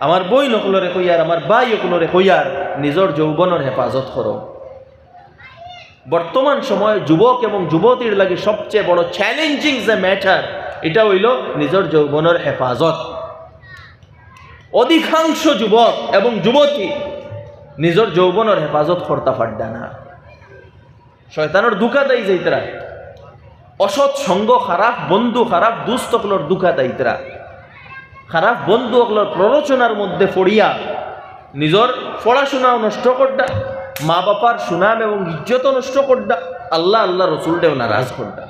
আমার বইন অকলরে কইয়ার, আমার ভাই অকলরে কইয়ার, নিজর যৌবনর হেফাজত করো। বর্তমান সময়ে যুবক এবং যুবতীর লাগি সবচেয়ে বড় চ্যালেঞ্জিং যে ম্যাটার, এটা অইলো নিজর যৌবনর হেফাজত। অধিকাংশ যুবক এবং যুবতী নিজর যৌবনর হেফাজত করতা পাররা না। শয়তানর ধুকাত আই যাইতরা, অসৎ সঙ্গ, খারাপ বন্ধু, খারাপ দোস্ত অকলর ধুকাত আইতরা, খারাপ বন্ধু অকলর প্ররোচনার মধ্যে পড়িয়া নিজর পড়াশোনাও নষ্ট কররা, মা বাবার সুনাম এবং ইজ্জতও নষ্ট কররা, আল্লাহ, আল্লাহ রসুলরেও নারাজ কররা।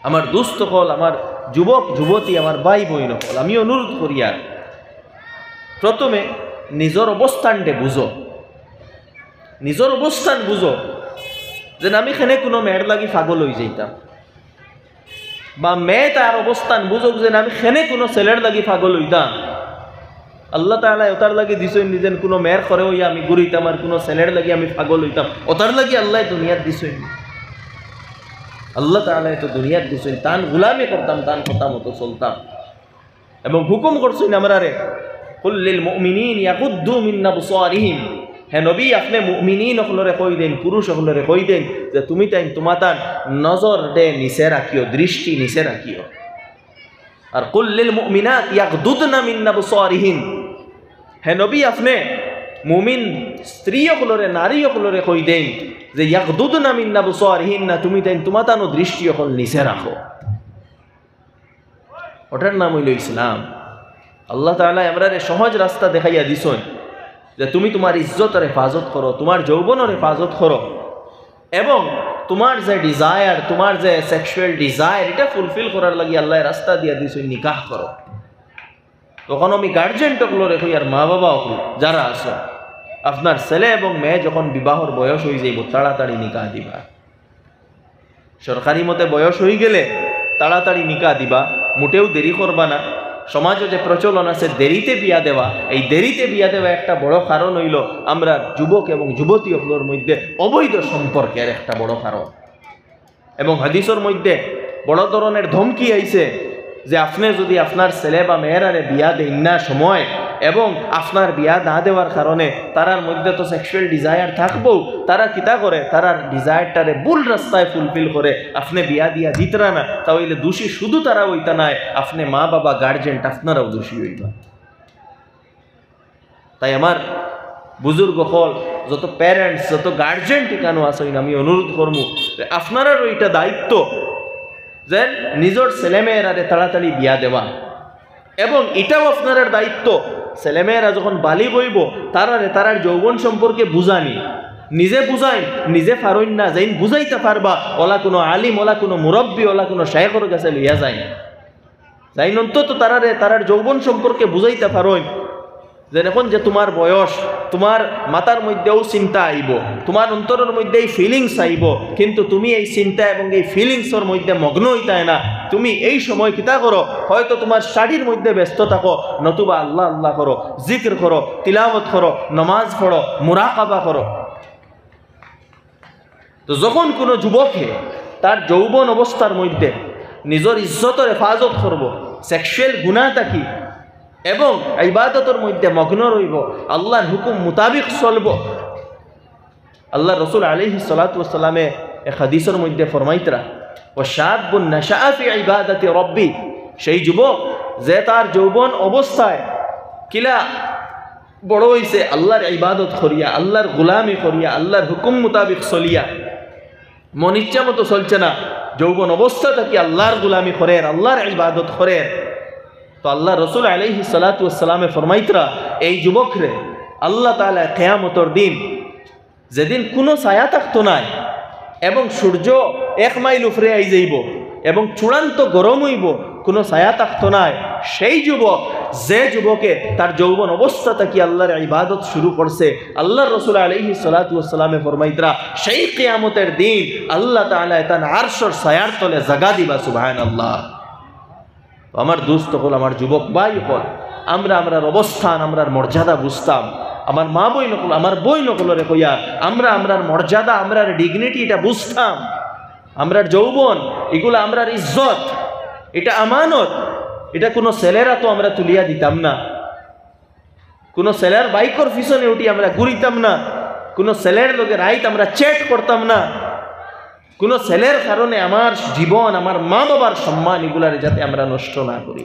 আমার দোস্ত অকল, আমার যুবক যুবতী, আমার ভাই বইন অকল, আমি অনুরোধ করিয়ার, প্রথমে নিজর অবস্থানটা বুঝো, নিজর অবস্থান বুঝো, যেন আমি কেনে কোনো মেয়ের লাগি পাগল অই যাইতাম, বা মেয়ে তার অবস্থান বুঝুক, যেন আমি কেনে কোনো ছেলের লাগি পাগল অইতাম। আল্লাহ তাআলায় অতার লাগি দিছইন নি যেন কুনু মেয়ের ঘরে অইয়া আমি ঘুরিতাম আর কুনু ছেলের লাগি আমি পাগল অইতাম, অতার লাগি আল্লায় দুনিয়াত দিছইন নি। আল্লাহ তাআলায় তো দুনিয়াত দিছইন, তান গুলামি করতাম, তান কথা মতো চলতাম। এবং হুকুম করছইন আমরারে, "কুল লিল মুমিনিন ইয়াগুদ্দু মিন আবসারিহিম।" হে নবী, আপনে মুমিনিন অকলরে কই দেইন, পুরুষ অকলরে কই দেইন যে তুমি তাইন তুমাতান নজররে নিচে রাখিও, দৃষ্টি নিচে রাখিও। আর "কুল লিল মুমিনাত ইয়াগুদ্দুনা মিন আবসারিহিন।" হে নবী, আপনে মুমিন স্ত্রী অকলরে, নারী অকলরে কই দেইন যে "ইয়াগুদ্দুনা মিন আবসারিহিন", না, তুমি তাইন তুমাতানও দৃষ্টি অকল নিচে রাখো। অটার নাম অইলো ইসলাম। আল্লাহ তাআলায় আমরারে সহজ রাস্তা দেখাইয়া দিছইন যে তুমি তুমার ইজ্জতর হেফাজত করো, তুমার যৌবনর হেফাজত করো, এবং তুমার যে desire, তুমার যে sexual desire, ইটা fulfill করার লাগি আল্লায় রাস্তা দিয়া দিছইন, নিকাহ করো। তখন আমি গার্জিয়ান অকলরে কই আর মা বাবা অকল যারা আছো, আপনার ছেলে এবং মেয়ে যখন বিবাহর বয়স অইযাইবো, তাড়াতাড়ি নিকাহ দিবা। সরকারি মতে বয়স অইগেলে তাড়াতাড়ি নিকাহ দিবা, মোটেও দেরি করবা না। সমাজো যে প্রচলন আছে দেরিতে বিয়া দেওয়া, এই দেরিতে বিয়া দেওয়া একটা বড় কারণ অইলো আমরার যুবক এবং যুবতী অকলর মধ্যে অবৈধ সম্পর্কের একটা বড় কারণ। এবং হাদিসর মধ্যে বড় ধরনের ধমকি আইছে যে আপনে যুদি আপনার ছেলে বা মেয়েরারে বিয়া দেইন না সময় এবং আপনার বিয়া না দেওয়ার কারণে তারার মধ্যে তো sexual desire থাকবো, তারা কিতা করে, তারার desireটারে ভুল রাস্তায় fulfill করে, আপনে বিয়া দিয়া দিতরা না, তা অইলে দোষী শুধু তারা অইতা নায়, আপনে মা বাবা গার্জিয়ান আপনারাও দোষী অইবা। তাই আমার বুজুর্গ অকল, যত parents, যত গার্জিয়ান ইকানো আছইন, আমি অনুরোধ করমু যে আপনারারও ইটা দায়িত্ব যে নিজর ছেলে মেয়েরারে তাড়াতাড়ি বিয়া দেওয়া, এবং ইটাও আপনারার দায়িত্ব, ছেলে মেয়েরা যখন বালিগ অইবো, তারারে তারার যৌবন সম্পর্কে বুঝানি। নিজে বুঝাইন, নিজে পারইন না, যেইন বুঝাইতা পারবা, অলা কুনু আলিম, অলা কুনু মুরব্বি, অলা কুনু শায়েখর গেছে লইয়া যাইন। যাইন অন্তত তারারে, তারার যৌবন সম্পর্কে বুঝাইতা পারইন। যেন অখন যে তুমার বয়স, তুমার মাথার মধ্যেও চিন্তা আইবো, তুমার অন্তরর মধ্যে এই feelings আইবো, কিন্তু তুমি এই চিন্তা এবং এই feelingsর মধ্যে মগ্ন অইতায় না। তুমি এই সময় কিতা করো? হয়তো তুমার studyর মধ্যে ব্যস্ত থাকো, নতুবা আল্লাহ আল্লাহ করো, জিকির করো, তিলাওয়াত করো, নমাজ পড়ো, মুরাকাবা করো। তো যখন কুনু যুবকে তার যৌবন অবস্থার মধ্যে নিজর ইজ্জতর হেফাজত করবো, sexual গুনা থাকি এবং ইবাদতর মধ্যে মগ্ন রইবো, আল্লাহর হুকুম মোতাবিক চলবো, আল্লাহর রসুল আলাইহিস সালাতু ওয়াস সালামে এক হাদিসর মধ্যে ফরমাইতরা, "ওয়া শাবুন নাশাআ ফি ইবাদাতি রাব্বি", সেই যুবক যে তার যৌবন অবস্থায় কিলা বড় অইছে আল্লাহর ইবাদত করিয়া, আল্লাহর গুলামি করিয়া, আল্লাহর হুকুম মোতাবিক চলিয়া, মন ইচ্ছা মতো চলছে না, যৌবন অবস্থা থাকি আল্লাহর গুলামি করের, আল্লাহর ইবাদত করের। তো আল্লাহর রসুল আলাইহিস সালাতু ওয়াস সালামে ফরমাইতরা, এই যুবকরে আল্লাহ তাআলা কিয়ামতর দিন যেদিন কুনু ছায়া থাকতো নায় এবং সূর্য এক মাইল উপরে আইযাইবো এবং চূড়ান্ত গরম অইবো, কুনু ছায়া থাকতো নায়, সেই যুবক, যে যুবকে তার যৌবন অবস্থা থাকি আল্লাহর ইবাদত শুরু করছে, আল্লাহর রসুল আলাইহিস সালাতু ওয়াস সালামে ফরমাইতরা, সেই কিয়ামতর দিন আল্লাহ তাআলায় তান আরশর ছায়ার তলে জাগা দিবা। সুবহানাল্লাহ। তো আমার দোস্ত অকল, আমার যুবক ভাই অকল, আমরা আমরার অবস্থান, আমরার মর্যাদা বুঝতাম। আমার মা বইন অকল, আমার বইন অকলরে কইয়ার, আমরা আমরার মর্যাদা, আমরার dignity ইটা বুঝতাম। আমরার যৌবন, ইগুলা আমরার ইজ্জত, ইটা আমানত, ইটা কুনু ছেলের আতো আমরা তুলিয়া দিতাম না। কুনু ছেলের বাইকর পিছনে উঠি আমরা ঘুরিতাম না, কুনু ছেলের লগে রাইত আমরা chat করতাম না, কুনু ছেলের কারণে আমার জীবন, আমার মা বাবার সম্মান, ইগুলারে যাতে আমরা নষ্ট না করি।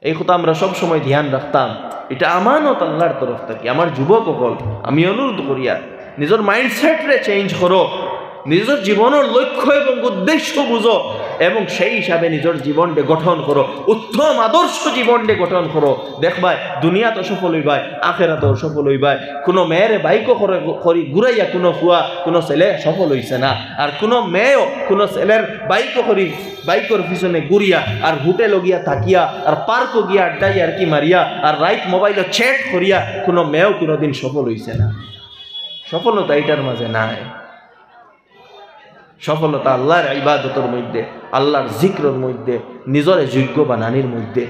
এই কথা আমরা সব সময় ধ্যান রাখতাম। ইটা আমানত আল্লাহর তরফ থাকি। আমার যুবক অকল, আমি অনুরোধ করিয়ার, নিজর mindset রে change করো, নিজর জীবনর লক্ষ্য এবং উদ্দেশ্য বুঝো এবং সেই হিসাবে নিজর জীবনরে গঠন করো, উত্তম আদর্শ জীবনরে গঠন করো। দেখবায় দুনিয়াত সফল অইবায়, আখেরাতও সফল অইবায়। কুনু মেয়েরে বাইকো করে, করি ঘুরাইয়া কুনু ফুয়া, কুনু ছেলে সফল অইছে না। আর কুনু মেয়েও কুনু ছেলের বাইকো করি, বাইকর পিছনে ঘুরিয়া আর হোটেলো গিয়া থাকিয়া আর পার্কো গিয়া আড্ডা ইয়ার্কি মারিয়া আর রাইত মোবাইলো chat করিয়া কুনু মেয়েও কুনুদিন সফল অইছে না। সফলতা ইটার মাঝে নাই। সফলতা আল্লাহর ইবাদতর মধ্যে, আল্লাহর জিকিরর মধ্যে, নিজরে যোগ্য বানানির মধ্যে।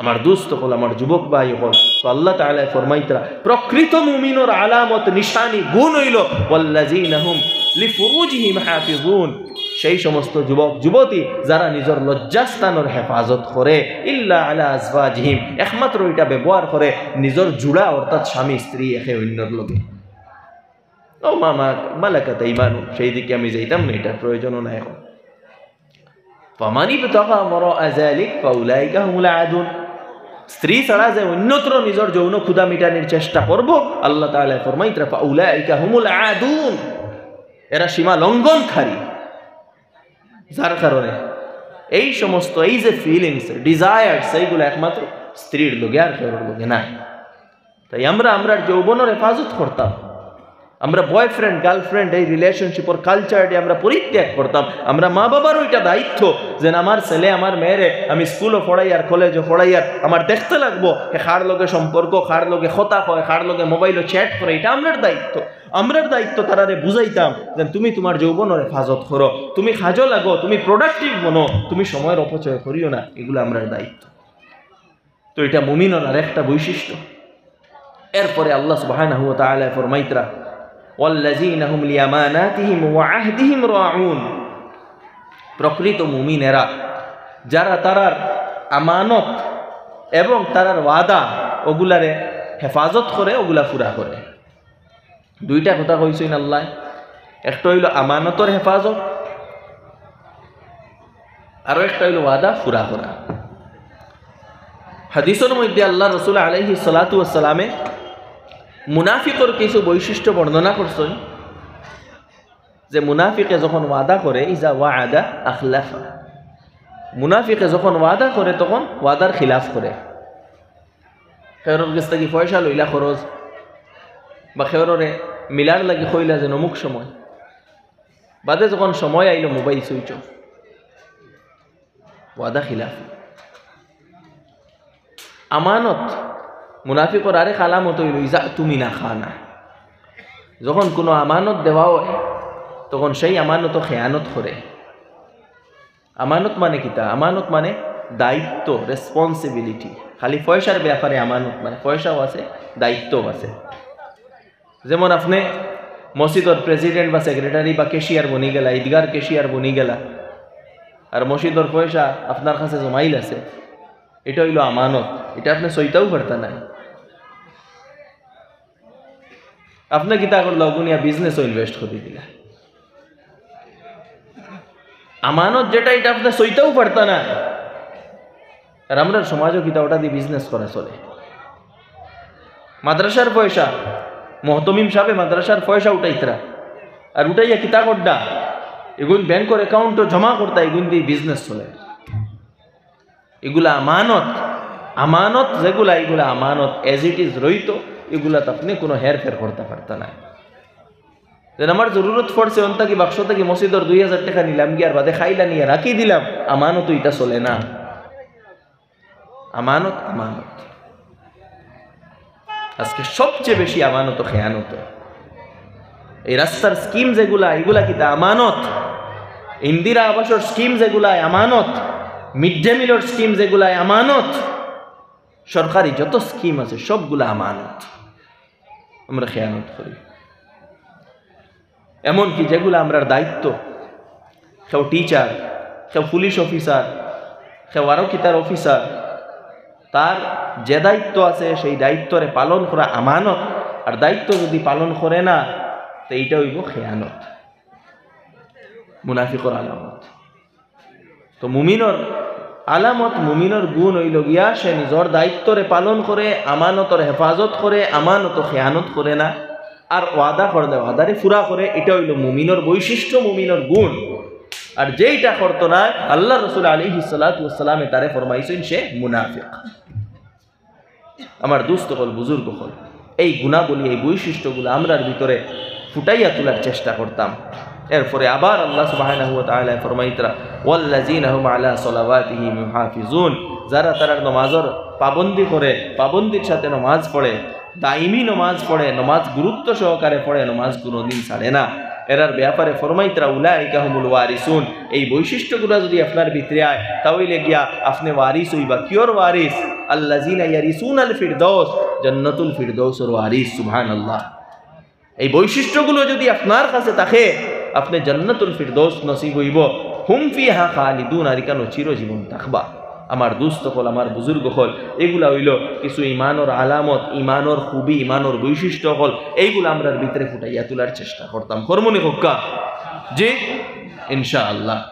আমার দোস্ত অকল, আমার যুবক ভাই অকল, তো আল্লাহ তাআলায় ফরমাইতরা, প্রকৃত মুমিনর আলামত, নিশানি, গুণ অইলো, "ওয়াল্লাযীনা হুম লিফুরুজিহিম হাফিজুন", সেই সমস্ত যুবক যুবতী যারা নিজর লজ্জাস্থানর হেফাজত করে, "ইল্লা আলা আজওয়াজিহিম", একমাত্র ইটা ব্যবহার করে নিজর জুড়া অর্থাৎ স্বামী স্ত্রী একে অইন্যর লগে। "ও মামা, মালাকাত আইমানু", সেই দিকে আমি যাইতাম না, ইটার প্রয়োজনও নাই অখন। "ফামান ইবতাগা ওয়ারাআ যালিক ফাউলাইকা হুমুল আদুন।" স্ত্রী ছাড়া যে অন্যত্র নিজর যৌন ক্ষুধা মিটানির চেষ্টা করবো, আল্লাহ তাআলায় ফরমাইতরা, "ফাউলাইকা হুমুল আদুন", এরা সীমা লঙ্ঘনকারী। যার কারণে এই সমস্ত, এই যে ফিলিংস, ডিজায়ার্স, এইগুলা একমাত্র স্ত্রীর লগে, আর কেউর লগে নাই। তাই আমরা আমরার যৌবনর হেফাজত করতাম, আমরা বয়ফ্রেন্ড গার্লফ্রেন্ড এই রিলেশনশিপর কালচারটি আমরা পরিত্যাগ করতাম। আমরা মা বাবারও ইটা দায়িত্ব, যেন আমার ছেলে আমার মেয়েরে আমি স্কুলও পড়াইয়ার, কলেজও পড়াইয়ার, আমার দেখতে লাগবো হে কার লগে সম্পর্ক, কার লগে কথা কয়, কার লগে মোবাইলো চ্যাট করে, ইটা আমরার দায়িত্ব। আমরার দায়িত্ব তারারে বুঝাইতাম, যেন তুমি তুমার যৌবনর হেফাজত করো, তুমি কাজো লাগো, তুমি প্রোডাক্টিভ বনো, তুমি সময়র অপচয় করিও না, ইগুলা আমরার দায়িত্ব। তো ইটা মুমিনর আরেকটা বৈশিষ্ট্য। এরপরে আল্লাহ সুবহানাহু ওয়া তাআলায় ফরমাইতরা, "ওয়াল্লাযীনা হুম লিআমানাতিহিম ওয়া আহদিহিম রাউন।" প্রকৃত মুমিন এরা, যারা তারার আমানত এবং তারার ওয়াদা, ওগুলারে হেফাজত করে, ওগুলা পুরা করে। দুইটা কথা কইছইন আল্লায়, একটা অইলো আমানতর হেফাজত, আরো একটা অইলো ওয়াদা পুরা করা। হাদিসর মধ্যে আল্লার রসুল আলাইহিস সালাতু ওয়াস সালামে মুনাফিকর কিছু বৈশিষ্ট্য বর্ণনা করছইন, যে মুনাফিকে যখন ওয়াদা করে, ইজা ওয়াআদা আখলাফা, মুনাফিকে যখন ওয়াদা করে তখন ওয়াদার খিলাফ করে। কেউরর গেছ থাকি পয়সা লইলা খরচ, বা কেউররে মিলার লাগি কইলা যে অমুক সময়, বাদে যখন সময় আইলো মোবাইল সুইচ অফ, ওয়াদা খিলাফি। আমানত, মুনাফিকর আরেক আলামত অইলো ইজা তুমিনা খানা, যখন কোনো আমানত দেওয়া অয় তখন সেই আমানতো খেয়ানত করে। আমানত মানে কিতা? আমানত মানে দায়িত্ব, রেসপন্সিবিলিটি। খালি পয়সার ব্যাপারে আমানত নায়, পয়সাও আছে, দায়িত্বও আছে। যেমন আপনে মসজিদর প্রেসিডেন্ট বা সেক্রেটারি বা ক্যাশিয়ার বনি গেলা, ঈদগার ক্যাশিয়ার বনি গেলা, আর মসজিদর পয়সা আপনার কাছে জমাইল আছে, ইটা অইলো আমানত, ইটা আপনে সইতাও পারতা নায়। আপনে কিতা করলা, অগুনিয়া বিজনেসও ইনভেস্ট করি দিলা। আমানত যেটা, ইটা আপনে সইতাও পারতা নায়। আর আমরার সমাজও কিতা ওটা দি বিজনেস করা চলে। মাদ্রাসার পয়সা, মহতমিম সাবে মাদ্রাসার পয়সা উঠাইতরা, আর উঠাইয়া কিতা করডা, ইগুন ব্যাংকর অ্যাকাউন্টো জমা করতা, ইগুন দি বিজনেস চলে। ইগুলা আমানত, আমানত যেগুলা, ইগুলা আমানত as it is রইতো, ইগুলাত আপনে কোনো হেরফের করতা পারতা নায়। যেন আমার জরুরত পড়ছে, অন থাকি বাক্স থাকি মসজিদর দুই হাজার টেকা নিলাম গিয়া, আর বাদে খাইলা নিয়া রাখি দিলাম, আমানত ইটা চলে না। আমানত, আমানত। আজকে সবচেয়ে বেশি আমানত খেয়ানত। এই রাস্তার স্কিম যেগুলা, ইগুলা কিতা আমানত? ইন্দিরা আবাসর স্কিম যেগুলা, আমানত। মিড ডে মিলর স্কিম যেগুলা, আমানত। সরকারি যত স্কিম আছে, সবগুলা আমানত। আমরা খেয়ানত করি। এমনকি যেগুলা আমরার দায়িত্ব, কেউ টিচার, কেউ পুলিশ অফিসার, কেউ আরো কিতার অফিসার, তার যে দায়িত্ব আছে, সেই দায়িত্বরে পালন করা আমানত। আর দায়িত্ব যদি পালন করে না, তো ইটা অইবো খেয়ানত, মুনাফিকর আলামত। তো মুমিনর আলামত, মুমিনর গুণ অইলো গিয়া, সে নিজর দায়িত্বরে পালন করে, আমানতর হেফাজত করে, আমানত খেয়ানত করে না, আর ওয়াদা করলে ওয়াদারে পুরা করে। ইটা অইলো মুমিনর বৈশিষ্ট্য, মুমিনর গুণ। আর যেইটা করতো না, আল্লার রসুল আলাইহিস সালাতু ওয়াস সালামে তারে ফরমাইছইন, সে মুনাফিক। আমার দোস্ত অকল, বুজুর্গ অকল, এই গুণাবলী, এই বৈশিষ্ট্যগুলা আমরার ভিতরে ফুটাইয়া তুলার চেষ্টা করতাম। এরপরে আবার আল্লাহ সুবহানাহু ওয়া তাআলায় ফরমাইতরা, "ওয়াল্লাযীনা হুম আলা সালাওয়াতিহিম ইউহাফিজুন", যারা তারার নমাজর পাবন্দি করে, পাবন্দির সাথে নমাজ পড়ে, দাইমি নমাজ পড়ে, নমাজ গুরুত্ব সহকারে পড়ে, নমাজ কোনোদিন ছাড়ে না, এরার ব্যাপারে ফরমাইতরা, "উলাইকা হুমুল ওয়ারিসুন।" এই বৈশিষ্ট্যগুলা যুদি আপনার ভিতরে আয়, তা অইলে গিয়া আপনে ওয়ারিস অইবা। কিওর ওয়ারিস? "আল্লাযিনা ইয়ারিসুনাল ফিরদাউস", জান্নাতুল ফিরদাউসর ওয়ারিস। সুবহানাল্লাহ। এই বৈশিষ্ট্যগুলো যুদি আপনার কাছে থাকে, আপনে জান্নাতুল ফিরদাউস নসিব অইবো। "হুম ফিহা খালিদুন", আর ইখানো চিরজীবন থাকবা। আমার দোস্ত অকল, আমার বুজুর্গ অকল, এগুলা অইলো কিছু ইমানর আলামত, ইমানর খুবি, ইমানর বৈশিষ্ট্য অকল। এইগুলা আমরার ভিতরে ফুটাইয়া তুলার চেষ্টা করতাম। করমুনি কউক্কা? জি, ইনশাআল্লাহ।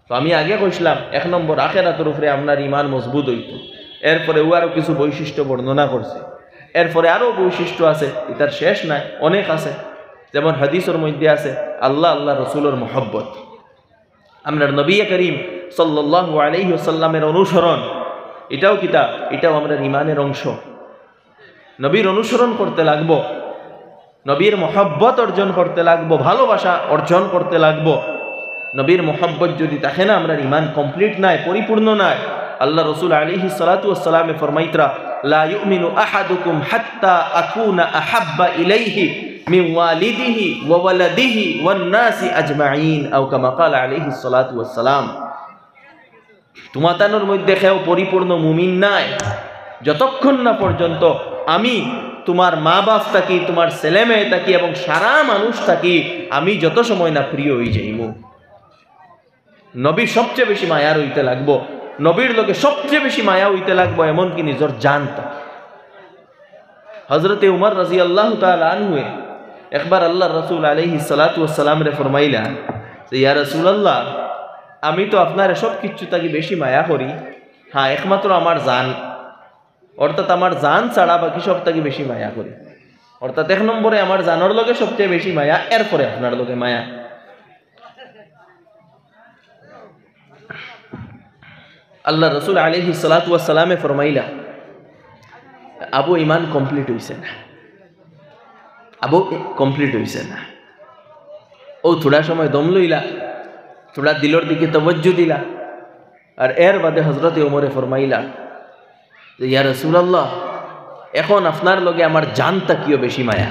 তো আমি আগে কইছিলাম, এক নম্বর, আখেরাতর উপরে আপনার ইমান মজবুত অইতো। এরপরে ও আরো কিছু বৈশিষ্ট্য বর্ণনা করছে। এরপরে আরো বৈশিষ্ট্য আছে, ইতার শেষ নাই, অনেক আছে। যেমন হাদিসর মধ্যে আছে আল্লাহ, আল্লাহ রসুলর মহব্বত। আমরার নবী করিম সাল্লাল্লাহু আলাইহি ওয়াসাল্লামের অনুসরণ, এটাও কিতা? এটাও আমরার ইমানের অংশ। নবীর অনুসরণ করতে লাগবো, নবীর মহব্বত অর্জন করতে লাগবো, ভালোবাসা অর্জন করতে লাগবো। নবীর মহব্বত যুদি থাকে না, আমরার ইমান complete নাই, পরিপূর্ণ নাই। আল্লাহ রসুল আলাইহিস সালাতু ওয়াস সালামে ফরমাইতরা, "লা ইউমিনু আহাদুকুম হাত্তা আকুনা আহাব্বা ইলাইহি মিন ওয়ালিদিহি ওয়া ওয়ালাদিহি ওয়ান নাসি আজমাইন", আও কামা ক্বালা আলাইহিস সালাতু ওয়াস সালাম। তুমাতানোর মধ্যে কেউ পরিপূর্ণ মুমিন নায়, যতক্ষণ না পর্যন্ত আমি তুমার মা বাপ থাকি, তুমার ছেলে মেয়ে থাকি এবং সারা মানুষ থাকি, আমি যত সময় না প্রিয় অই যাইমু। নবী সবচেয়ে বেশি মায়ার অইতে লাগবো, নবীর লগে সবচেয়ে বেশি মায়া অইতে লাগবো, এমনকি নিজর জান থাকি। হজরতে উমর রাদিয়াল্লাহু তাআলা আনহুয়ে একবার আল্লাহর রাসূল আলাইহিস সালাতু ওয়াস সালামরে ফরমাইলা যে, "ইয়া রাসূলুল্লাহ, আমি তো আপনারে সব কিছু থাকি বেশি মায়া করি, হ্যাঁ, একমাত্র আমার জান, অর্থাৎ আমার জান ছাড়া বাকি সব থাকি বেশি মায়া করি। অর্থাৎ এক নম্বরে আমার জানর লগে সবচেয়ে বেশি মায়া, এরপরে আপনার লগে মায়া।" আল্লাহ রসুল আলাইহিস সালাতু ওয়াস সালামে ফরমাইলা, "আবু, ইমান complete অইছে না, আবু, complete অইছে না।" ও থুড়া সময় দম লইলা, থুড়া দিলর দিকে তবজ্জু দিলা, আর এর বাদে হজরতে ওমরে ফরমাইলা যে, "ইয়া রাসূলুল্লাহ, এখন আপনার লগে আমার জান থাকিও বেশি মায়া,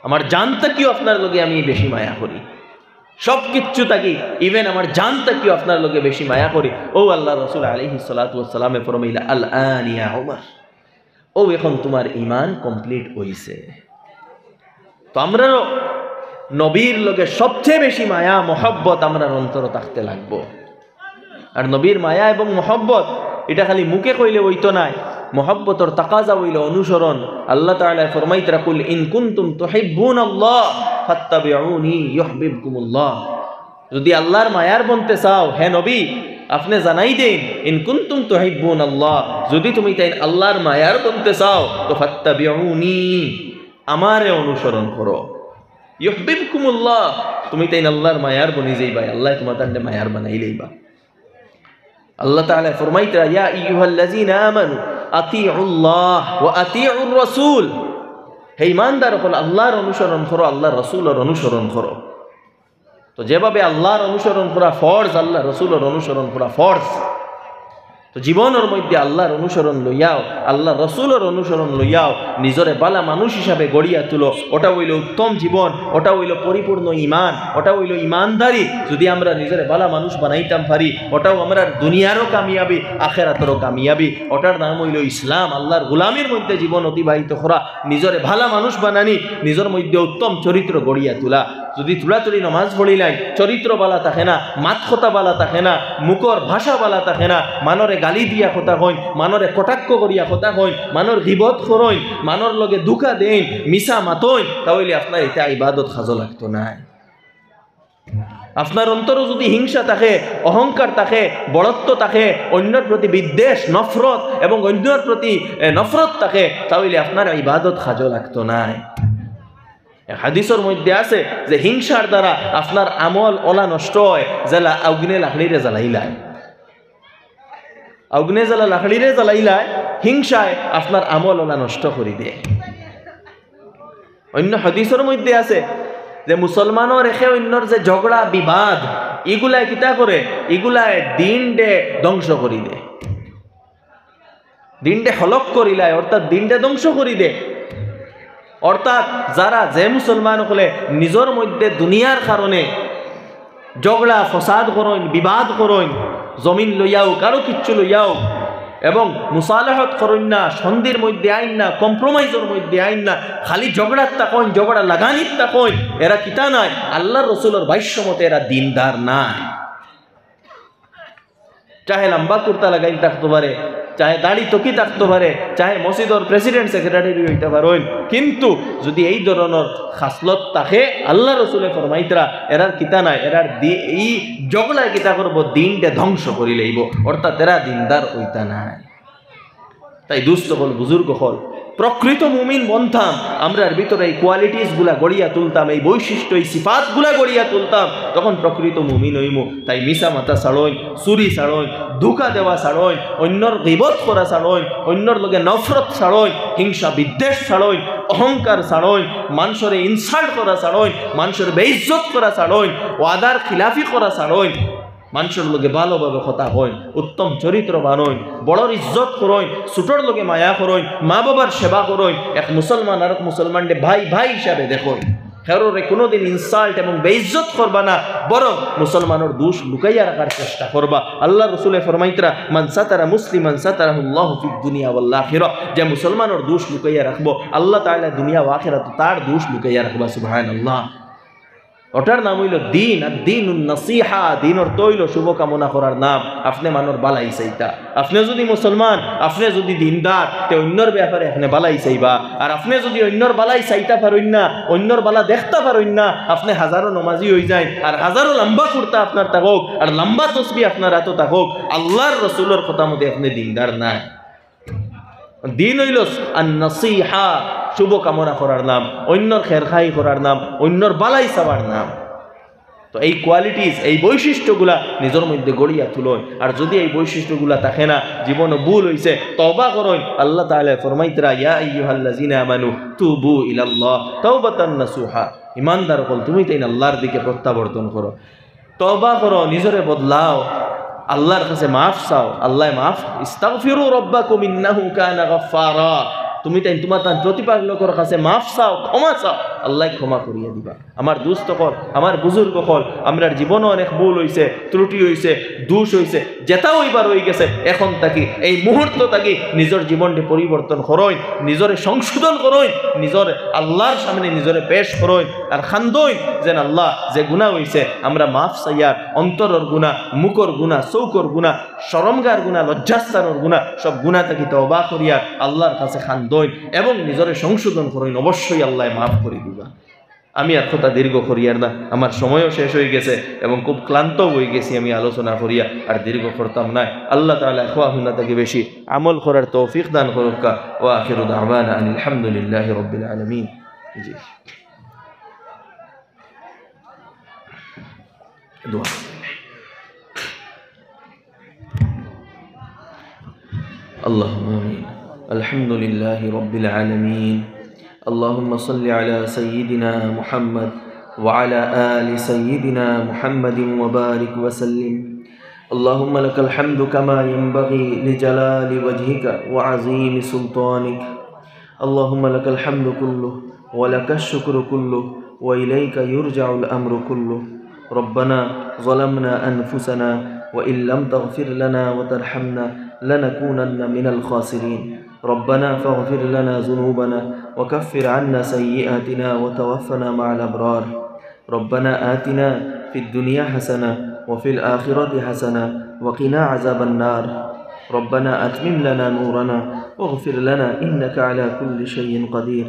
আমার জান থাকিও আপনার লগে আমি বেশি মায়া করি, সব কিচ্ছু থাকি, even আমার জান থাকিও আপনার লগে বেশি মায়া করি।" ও আল্লাহ রসুল আলাইহিস সালাতু ওয়াস সালামে ফরমাইলা, "আল আন ইয়া ওমর, ও এখন তুমার ইমান complete অইছে।" তো আমরারও নবীর লগে সবচেয়ে বেশি মায়া, মহব্বত আমরার অন্তরো থাকতে লাগবো। আর নবীর মায়া এবং মহব্বত, ইটা খালি মুখে কইলে অইতো নায়। মহব্বতর তাকাজা অইলো অনুসরণ। আল্লাহ তাআলায় ফরমাইতরা, "কুল ইন কুনতুম তুহিব্বুনাল্লাহ ফাত্তাবিউনি ইউহবিবকুমুল্লাহ।" যুদি আল্লাহর মায়ার বনতে চাও, হে নবী, আপনে জানাই দেইন, "ইন কুনতুম তুহিব্বুনাল্লাহ", যুদি তুমিতাইন আল্লাহর মায়ার বনতে চাও, তো ফাত্তাবিউনি, আমারে অনুসরণ করো। ইউহবিবকুমুল্লাহ, তুমিতাইন আল্লাহর মায়ার বনি যাইবায়, আল্লায় তুমাতানরে মায়ার বানাইলাইবা। আল্লাহ তাআলায় ফরমাইতরা, "ইয়া আইয়ুহাল্লাযীনা আমানু আতিউল্লাহ ওয়া আতিউর রাসূল।" হে ইমানদার অকল, আল্লাহর অনুসরণ করো, আল্লাহর রাসূলর অনুসরণ করো। তো যেভাবে আল্লাহর অনুসরণ করা ফরজ, আল্লাহর রাসূলর অনুসরণ করা ফরজ। তো জীবনর মধ্যে আল্লাহর অনুসরণ লইয়াও, আল্লাহর রাসূলর অনুসরণ লইয়াও নিজরে বালা মানুষ হিসাবে গড়িয়া তুলো। ওটা অইলো উত্তম জীবন, ওটা অইলো পরিপূর্ণ ইমান, ওটা অইলো ইমানদারি। যুদি আমরা নিজরে বালা মানুষ বানাইতাম পারি, ওটাও আমরার দুনিয়ারও কামিয়াবি, আখেরাতরও কামিয়াবি। ওটার নাম অইলো ইসলাম, আল্লাহর গোলামির মধ্যে জীবন অতিবাহিত করা, নিজরে বালা মানুষ বানানি, নিজর মধ্যে উত্তম চরিত্র গড়িয়া তুলা। যুদি থুড়া থুড়ি নমাজ পড়িলাইন, চরিত্র বালা থাকে না, মাত কথা বালা থাকে না, মুখর ভাষা বালা থাকে না, মানরে গালি দিয়া কথা কইন, মানরে কটাক্ষ করিয়া কথা কইন, মানর গিবত করইন, মানর লগে ধুকা দেইন, মিছা মাতইন, তা অইলে আপনার ইতা ইবাদত কাজো লাগতো নায়। আপনার অন্তরো যুদি হিংসা থাকে, অহংকার থাকে, বড়ত্ব থাকে, অন্যর প্রতি বিদ্বেষ, নফরত এবং অন্যর প্রতি, এ, নফরত থাকে, তা অইলে আপনার ইবাদত কাজো লাগতো নায়। এক হাদিসর মধ্যে আছে যে হিংসার দ্বারা আপনার আমল ওলা নষ্ট অয়, যেলা আগুনে লাকড়িরে জ্বালাইলায়। আগুনে যেলা লাকড়িরে জ্বালাইলায়, হিংসায় আপনার আমল ওলা নষ্ট করি দেয়। অন্য হাদিসর মধ্যে আছে যে মুসলমানর একে অন্যর যে ঝগড়া বিবাদ, ইগুলায় কিতা করে? ইগুলায় দিনরে ধ্বংস করি দেয়। দিনরে হলক করিলায়, অর্থাৎ দিনরে ধ্বংস করি দে। অর্থাৎ যারা, যে মুসলমান অকলে নিজর মধ্যে দুনিয়ার কারণে ঝগড়া ফসাদ করইন, বিবাদ করইন, জমিন লইয়াও, কারো কিচ্ছু লইয়াও, এবং মুসালেহত করইন না, সন্ধির মধ্যে আইন না, কম্প্রোমাইজর মধ্যে আইন না, খালি ঝগড়াত থাকইন, ঝগড়া লাগানিত থাকইন, এরা কিতা নায়, আল্লাহর রসুলর ভাষ্য মতে এরা দিনদার নায়। চাহে লম্বা কুর্তা লাগাইল থাকতো পারে, চাহে দাড়ি টুপি থাকতো পারে, চাহে মসজিদর প্রেসিডেন্ট সেক্রেটারি অইতা পারইন, কিন্তু যদি এই ধরনর খাসলত থাকে, আল্লাহর রসুলে ফরমাইতরা, এরার কিতা নায়, এরার দি-, এই ঝগড়ায় কিতা করবো, দিনটা ধ্বংস করি লইবো, অর্থাৎ এরা দিনদার অইতা নায়। তাই দোস্ত অকল, বুজুর্গ অকল, প্রকৃত মুমিন বনতাম, আমরার ভিতরে এই কোয়ালিটিস গুলা গড়িয়া তুলতাম, এই বৈশিষ্ট্য, এই সিফাত গুলা গড়িয়া তুলতাম, তখন প্রকৃত মুমিন অইমু। তাই মিছা মাতা ছাড়ইন, চুরি ছাড়ইন, ধোঁকা দেওয়া ছাড়ইন, অইন্যর গিবত করা ছাড়ইন, অইন্যর লগে নফরত ছাড়ইন, হিংসা বিদ্বেষ ছাড়ইন, অহংকার ছাড়ইন, মানষরে ইনসাল্ট করা ছাড়ইন, মানষর বেইজ্জত করা ছাড়ইন, ওয়াদার খিলাফি করা ছাড়ইন, মানষর লগে ভালোভাবে কথা কইন, উত্তম চরিত্রবান অইন, বড়র ইজ্জত করইন, ছোটর লগে মায়া করইন, মা বাবার সেবা করইন, এক মুসলমান আরক মুসলমানরে ভাই ভাই হিসাবে দেখইন। কেউরে কোনোদিন ইনসাল্ট এবং বেইজ্জত করবা না, বরং মুসলমানর দোষ লুকাইয়া রাখার চেষ্টা করবা। আল্লাহর রসুলে ফরমাইতরা, "মান সাতারা মুসলিমান সাতারাহুল্লাহু ফিদ দুনিয়া ওয়াল আখিরা।" যে মুসলমানর দোষ লুকাইয়া রাখবো, আল্লাহ তাআলা দুনিয়া ও আখিরাত তার দোষ লুকাইয়া রাখবা। সুবহানাল্লাহ। ওটার নাম অইলো দিন, আর দিনুন নাসিহা, দিন অর্থ অইলো শুভকামনা করার নাম। আপনে মানষর বালাই চাইতা। আপনে যদি মুসলমান, আপনে যদি দিনদার, তে অইন্যর ব্যাপারে আপনে বালাই চাইবা। আর আপনে যদি অইন্যর বালাই চাইতা পারইন না, অইন্যর বালা দেখতা পারইন না, আপনে হাজারো নমাজি অইযাইন, আর হাজারো লম্বা কুর্তা আপনার থাকউক, আর লম্বা তসবি আপনার আতো থাকউক, আল্লাহর রসুলর কথা মতে আপনে দিনদার নায়। দিন অইলো আন নাসিহা, শুভকামনা করার নাম, অইন্যর খেরখাই করার নাম, অইন্যর বালাই চাওয়ার নাম। তো এই কোয়ালিটিস, এই বৈশিষ্ট্যগুলা নিজর মধ্যে গড়িয়া তুলইন। আর যদি এই বৈশিষ্ট্যগুলা থাকে না, জীবনো ভুল অইছে, তওবা করইন। আল্লাহ তাআলা ফরমাইতরা, "ইয়া আইয়ুহাল্লাযিনা আমানু তুবু ইলাল্লাহ তাওবাতান নাসুহা।" ইমানদার অকল, তুমি তাইন আল্লাহর দিকে প্রত্যাবর্তন করো। তওবা করো, নিজরে বদলাও, আল্লাহর কাছে মাফ চাও, আল্লায় মাফ, "ইস্তাগফিরু রাব্বাকুম ইন্নাহু কানা গাফফারা।" তুমি তাইন তুমার তান প্রতিপালকর কাছে মাফ চাও, ক্ষমা চাও, আল্লায় ক্ষমা করিয়া দিবা। আমার দোস্ত অকল, আমার বুজুর্গ অকল, আমরার জীবনো অনেক ভুল অইছে, ত্রুটি অইছে, দোষ অইছে, যেটা অইবার অইগেছে, এখন থাকি, এই মুহূর্ত থাকি নিজর জীবনটা পরিবর্তন করইন, নিজরে সংশোধন করইন, নিজর আল্লাহর সামনে নিজরে পেশ করইন, আর কান্দইন যেন, "আল্লাহ, যে গুনাহ অইছে আমরা মাফ চাইয়ার, অন্তরর গুনাহ, মুখর গুনাহ, চউখর গুনাহ, শরমগার গুনাহ, লজ্জাস্থানর গুনাহ, সব গুনাহ থাকি তওবা করিয়ার আল্লাহর কাছে কান্দইন এবং নিজরে সংশোধন করইন, অবশ্যই আল্লায় মাফ করি দিবা।" আমি আর কথা দীর্ঘ করিয়ার না, আমার সময়ও শেষ অইগেছে এবং খুব ক্লান্ত অইগেছি আমি আলোচনা করিয়া, আর দীর্ঘ করতাম নায়। আল্লাহ তাআলা খোয়া হুনা থাকি বেশি আমল করার তৌফিক দান করউক্কা। ওয়া আখিরু দাওয়ানা আনিল হামদুলিল্লাহি রাব্বিল আলামিন। জি। দোয়া। اللهم آمين. الحمد لله رب العالمين. اللهم صل على سيدنا محمد وعلى آل سيدنا محمد وبارك وسلم. اللهم لك الحمد كما ينبغي لجلال وجهك وعظيم سلطانك. اللهم لك الحمد كله ولك الشكر كله وإليك يرجع الأمر كله. ربنا ظلمنا أنفسنا وإن لم تغفر لنا وترحمنا لنكونن من الخاسرين. ربنا فاغفر لنا ذنوبنا وكفر عنا سيئاتنا وتوفنا مع الأبرار. ربنا آتنا في الدنيا حسنة وفي الآخرة حسنة وقنا عذاب النار. ربنا أتمم لنا نورنا واغفر لنا إنك على كل شيء قدير.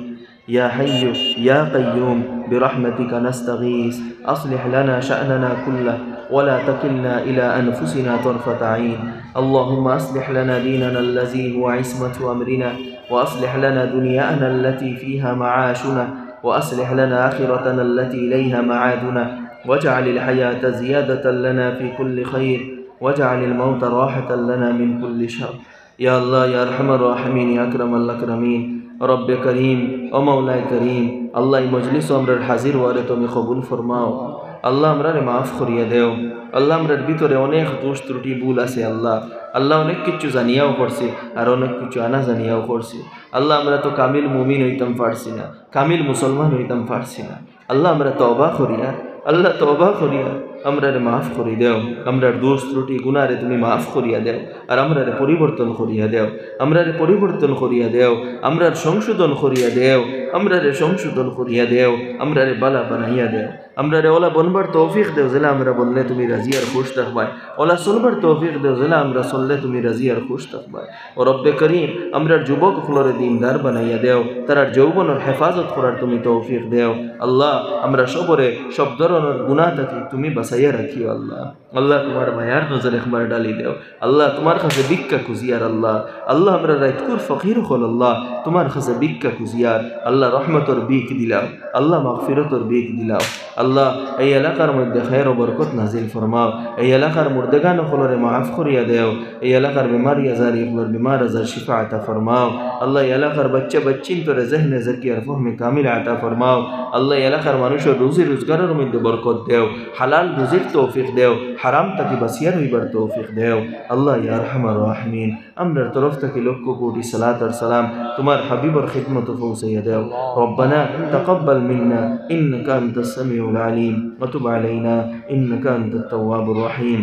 يا حي يا قيوم برحمتك نستغيث، أصلح لنا شأننا كله ولا تكلنا إلى أنفسنا طرفة عين. اللهم أصلح لنا ديننا الذي هو عصمة أمرنا، وأصلح لنا دنيانا التي فيها معاشنا، وأصلح لنا آخرتنا التي إليها معادنا، واجعل الحياة زيادة لنا في كل خير، واجعل الموت راحة لنا من كل شر. ইয়া আল্লাহ, ইয়া আরহামার রাহিমিন, ইয়া আকরামাল আকরামিন, রব্বে করিম, ও মাওলায় করিম, আল্লাহ, এই মজলিসো আমরার হাজির অওয়ারে তুমি কবুল ফরমাও। আল্লাহ, আমরারে মাফ করিয়া দেও। আল্লাহ, আমরার ভিতরে অনেক দোষ ত্রুটি ভুল আছে, আল্লাহ, আল্লাহ, অনেক কিছু জানিয়াও করছি, আর অনেক কিছু আনা জানিয়াও করছি। আল্লাহ, আমরা তো কামিল মুমিন অইতাম পারছি না, কামিল মুসলমান অইতাম পারছি না। আল্লাহ, আমরা তওবা করিয়ার, আল্লাহ, তওবা করিয়ার, আমরারে মাফ করি দেও। আমরার দোষ ত্রুটি গুনারে তুমি মাফ করিয়া দেও, আর আমরারে পরিবর্তন করিয়া দেও, আমরারে পরিবর্তন করিয়া দেও, আমরার সংশোধন করিয়া দেও, আমরারে সংশোধন করিয়া দেও, আমরারে বালা বানাইয়া দেও। আমরারে ওলা বনবার তৌফিক দেও, যেলা আমরা বনলে তুমি রাজি আর খুশ থাকবায়। ওলা চলবার তৌফিক দেও, যেলা আমরা চললে তুমি রাজি আর খুশ থাকবায়। ও রব্বে করিম, আমরার যুবক অকলরে দিনদার বানাইয়া দেও, তারার যৌবনর হেফাজত করার তুমি তৌফিক দেও। আল্লাহ, আমরা সবরে সব ধরনর গুনাহ থাকি তুমি বাঁচাইয়া রাখিও আল্লাহ। আল্লাহ, তোমার মায়ার নজর একবার ডালি দেও। আল্লাহ, তোমার কাছে ভিক্ষা খুঁজিয়ার আল্লাহ। আল্লাহ, আমরা রাইতকুর ফকির অকল আল্লাহ, তোমার কাছে ভিক্ষা খুঁজিয়ার আল্লাহ, রহমতর ভিক দিলাও। আল্লাহ, মাগফিরতর ভিক দিলাও। আল্লাহ, এই এলাকার মধ্যে খায়ের ও বরকত নাজিল ফরমাও। এই এলাকার মুর্দেগান অকলরে মাফ করিয়া দেও। এই এলাকার বেমারি আজারি অকলর বেমার আজার শিফা আতা ফরমাও। আল্লাহ, এই এলাকার বাচ্চা বাচ্চিন্তরে জেহনে জাকি আর ফহমে কামিল আতা ফরমাও। আল্লাহ, এই এলাকার মানুষর রুজি রোজগারর মধ্যে বরকত দেও, হালাল রুজির তৌফিক দেও, হারাম থাকি বাঁচিয়া রইবার তৌফিক দেও। আল্লাহ, ইয়া আরহামার রাহিমিন, আমরার তরফ থাকি লক্ষ কোটি সালাত আর সালাম তোমার হাবিবর খিদমতো পৌঁছাইয়া দেও। ربنا تقبل منا إنك أنت السميع العليم وتب علينا إنك أنت التواب الرحيم.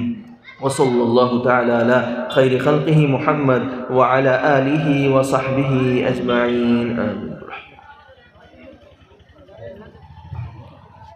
وصلى الله تعالى على خير خلقه محمد وعلى آله وصحبه أجمعين. آمين.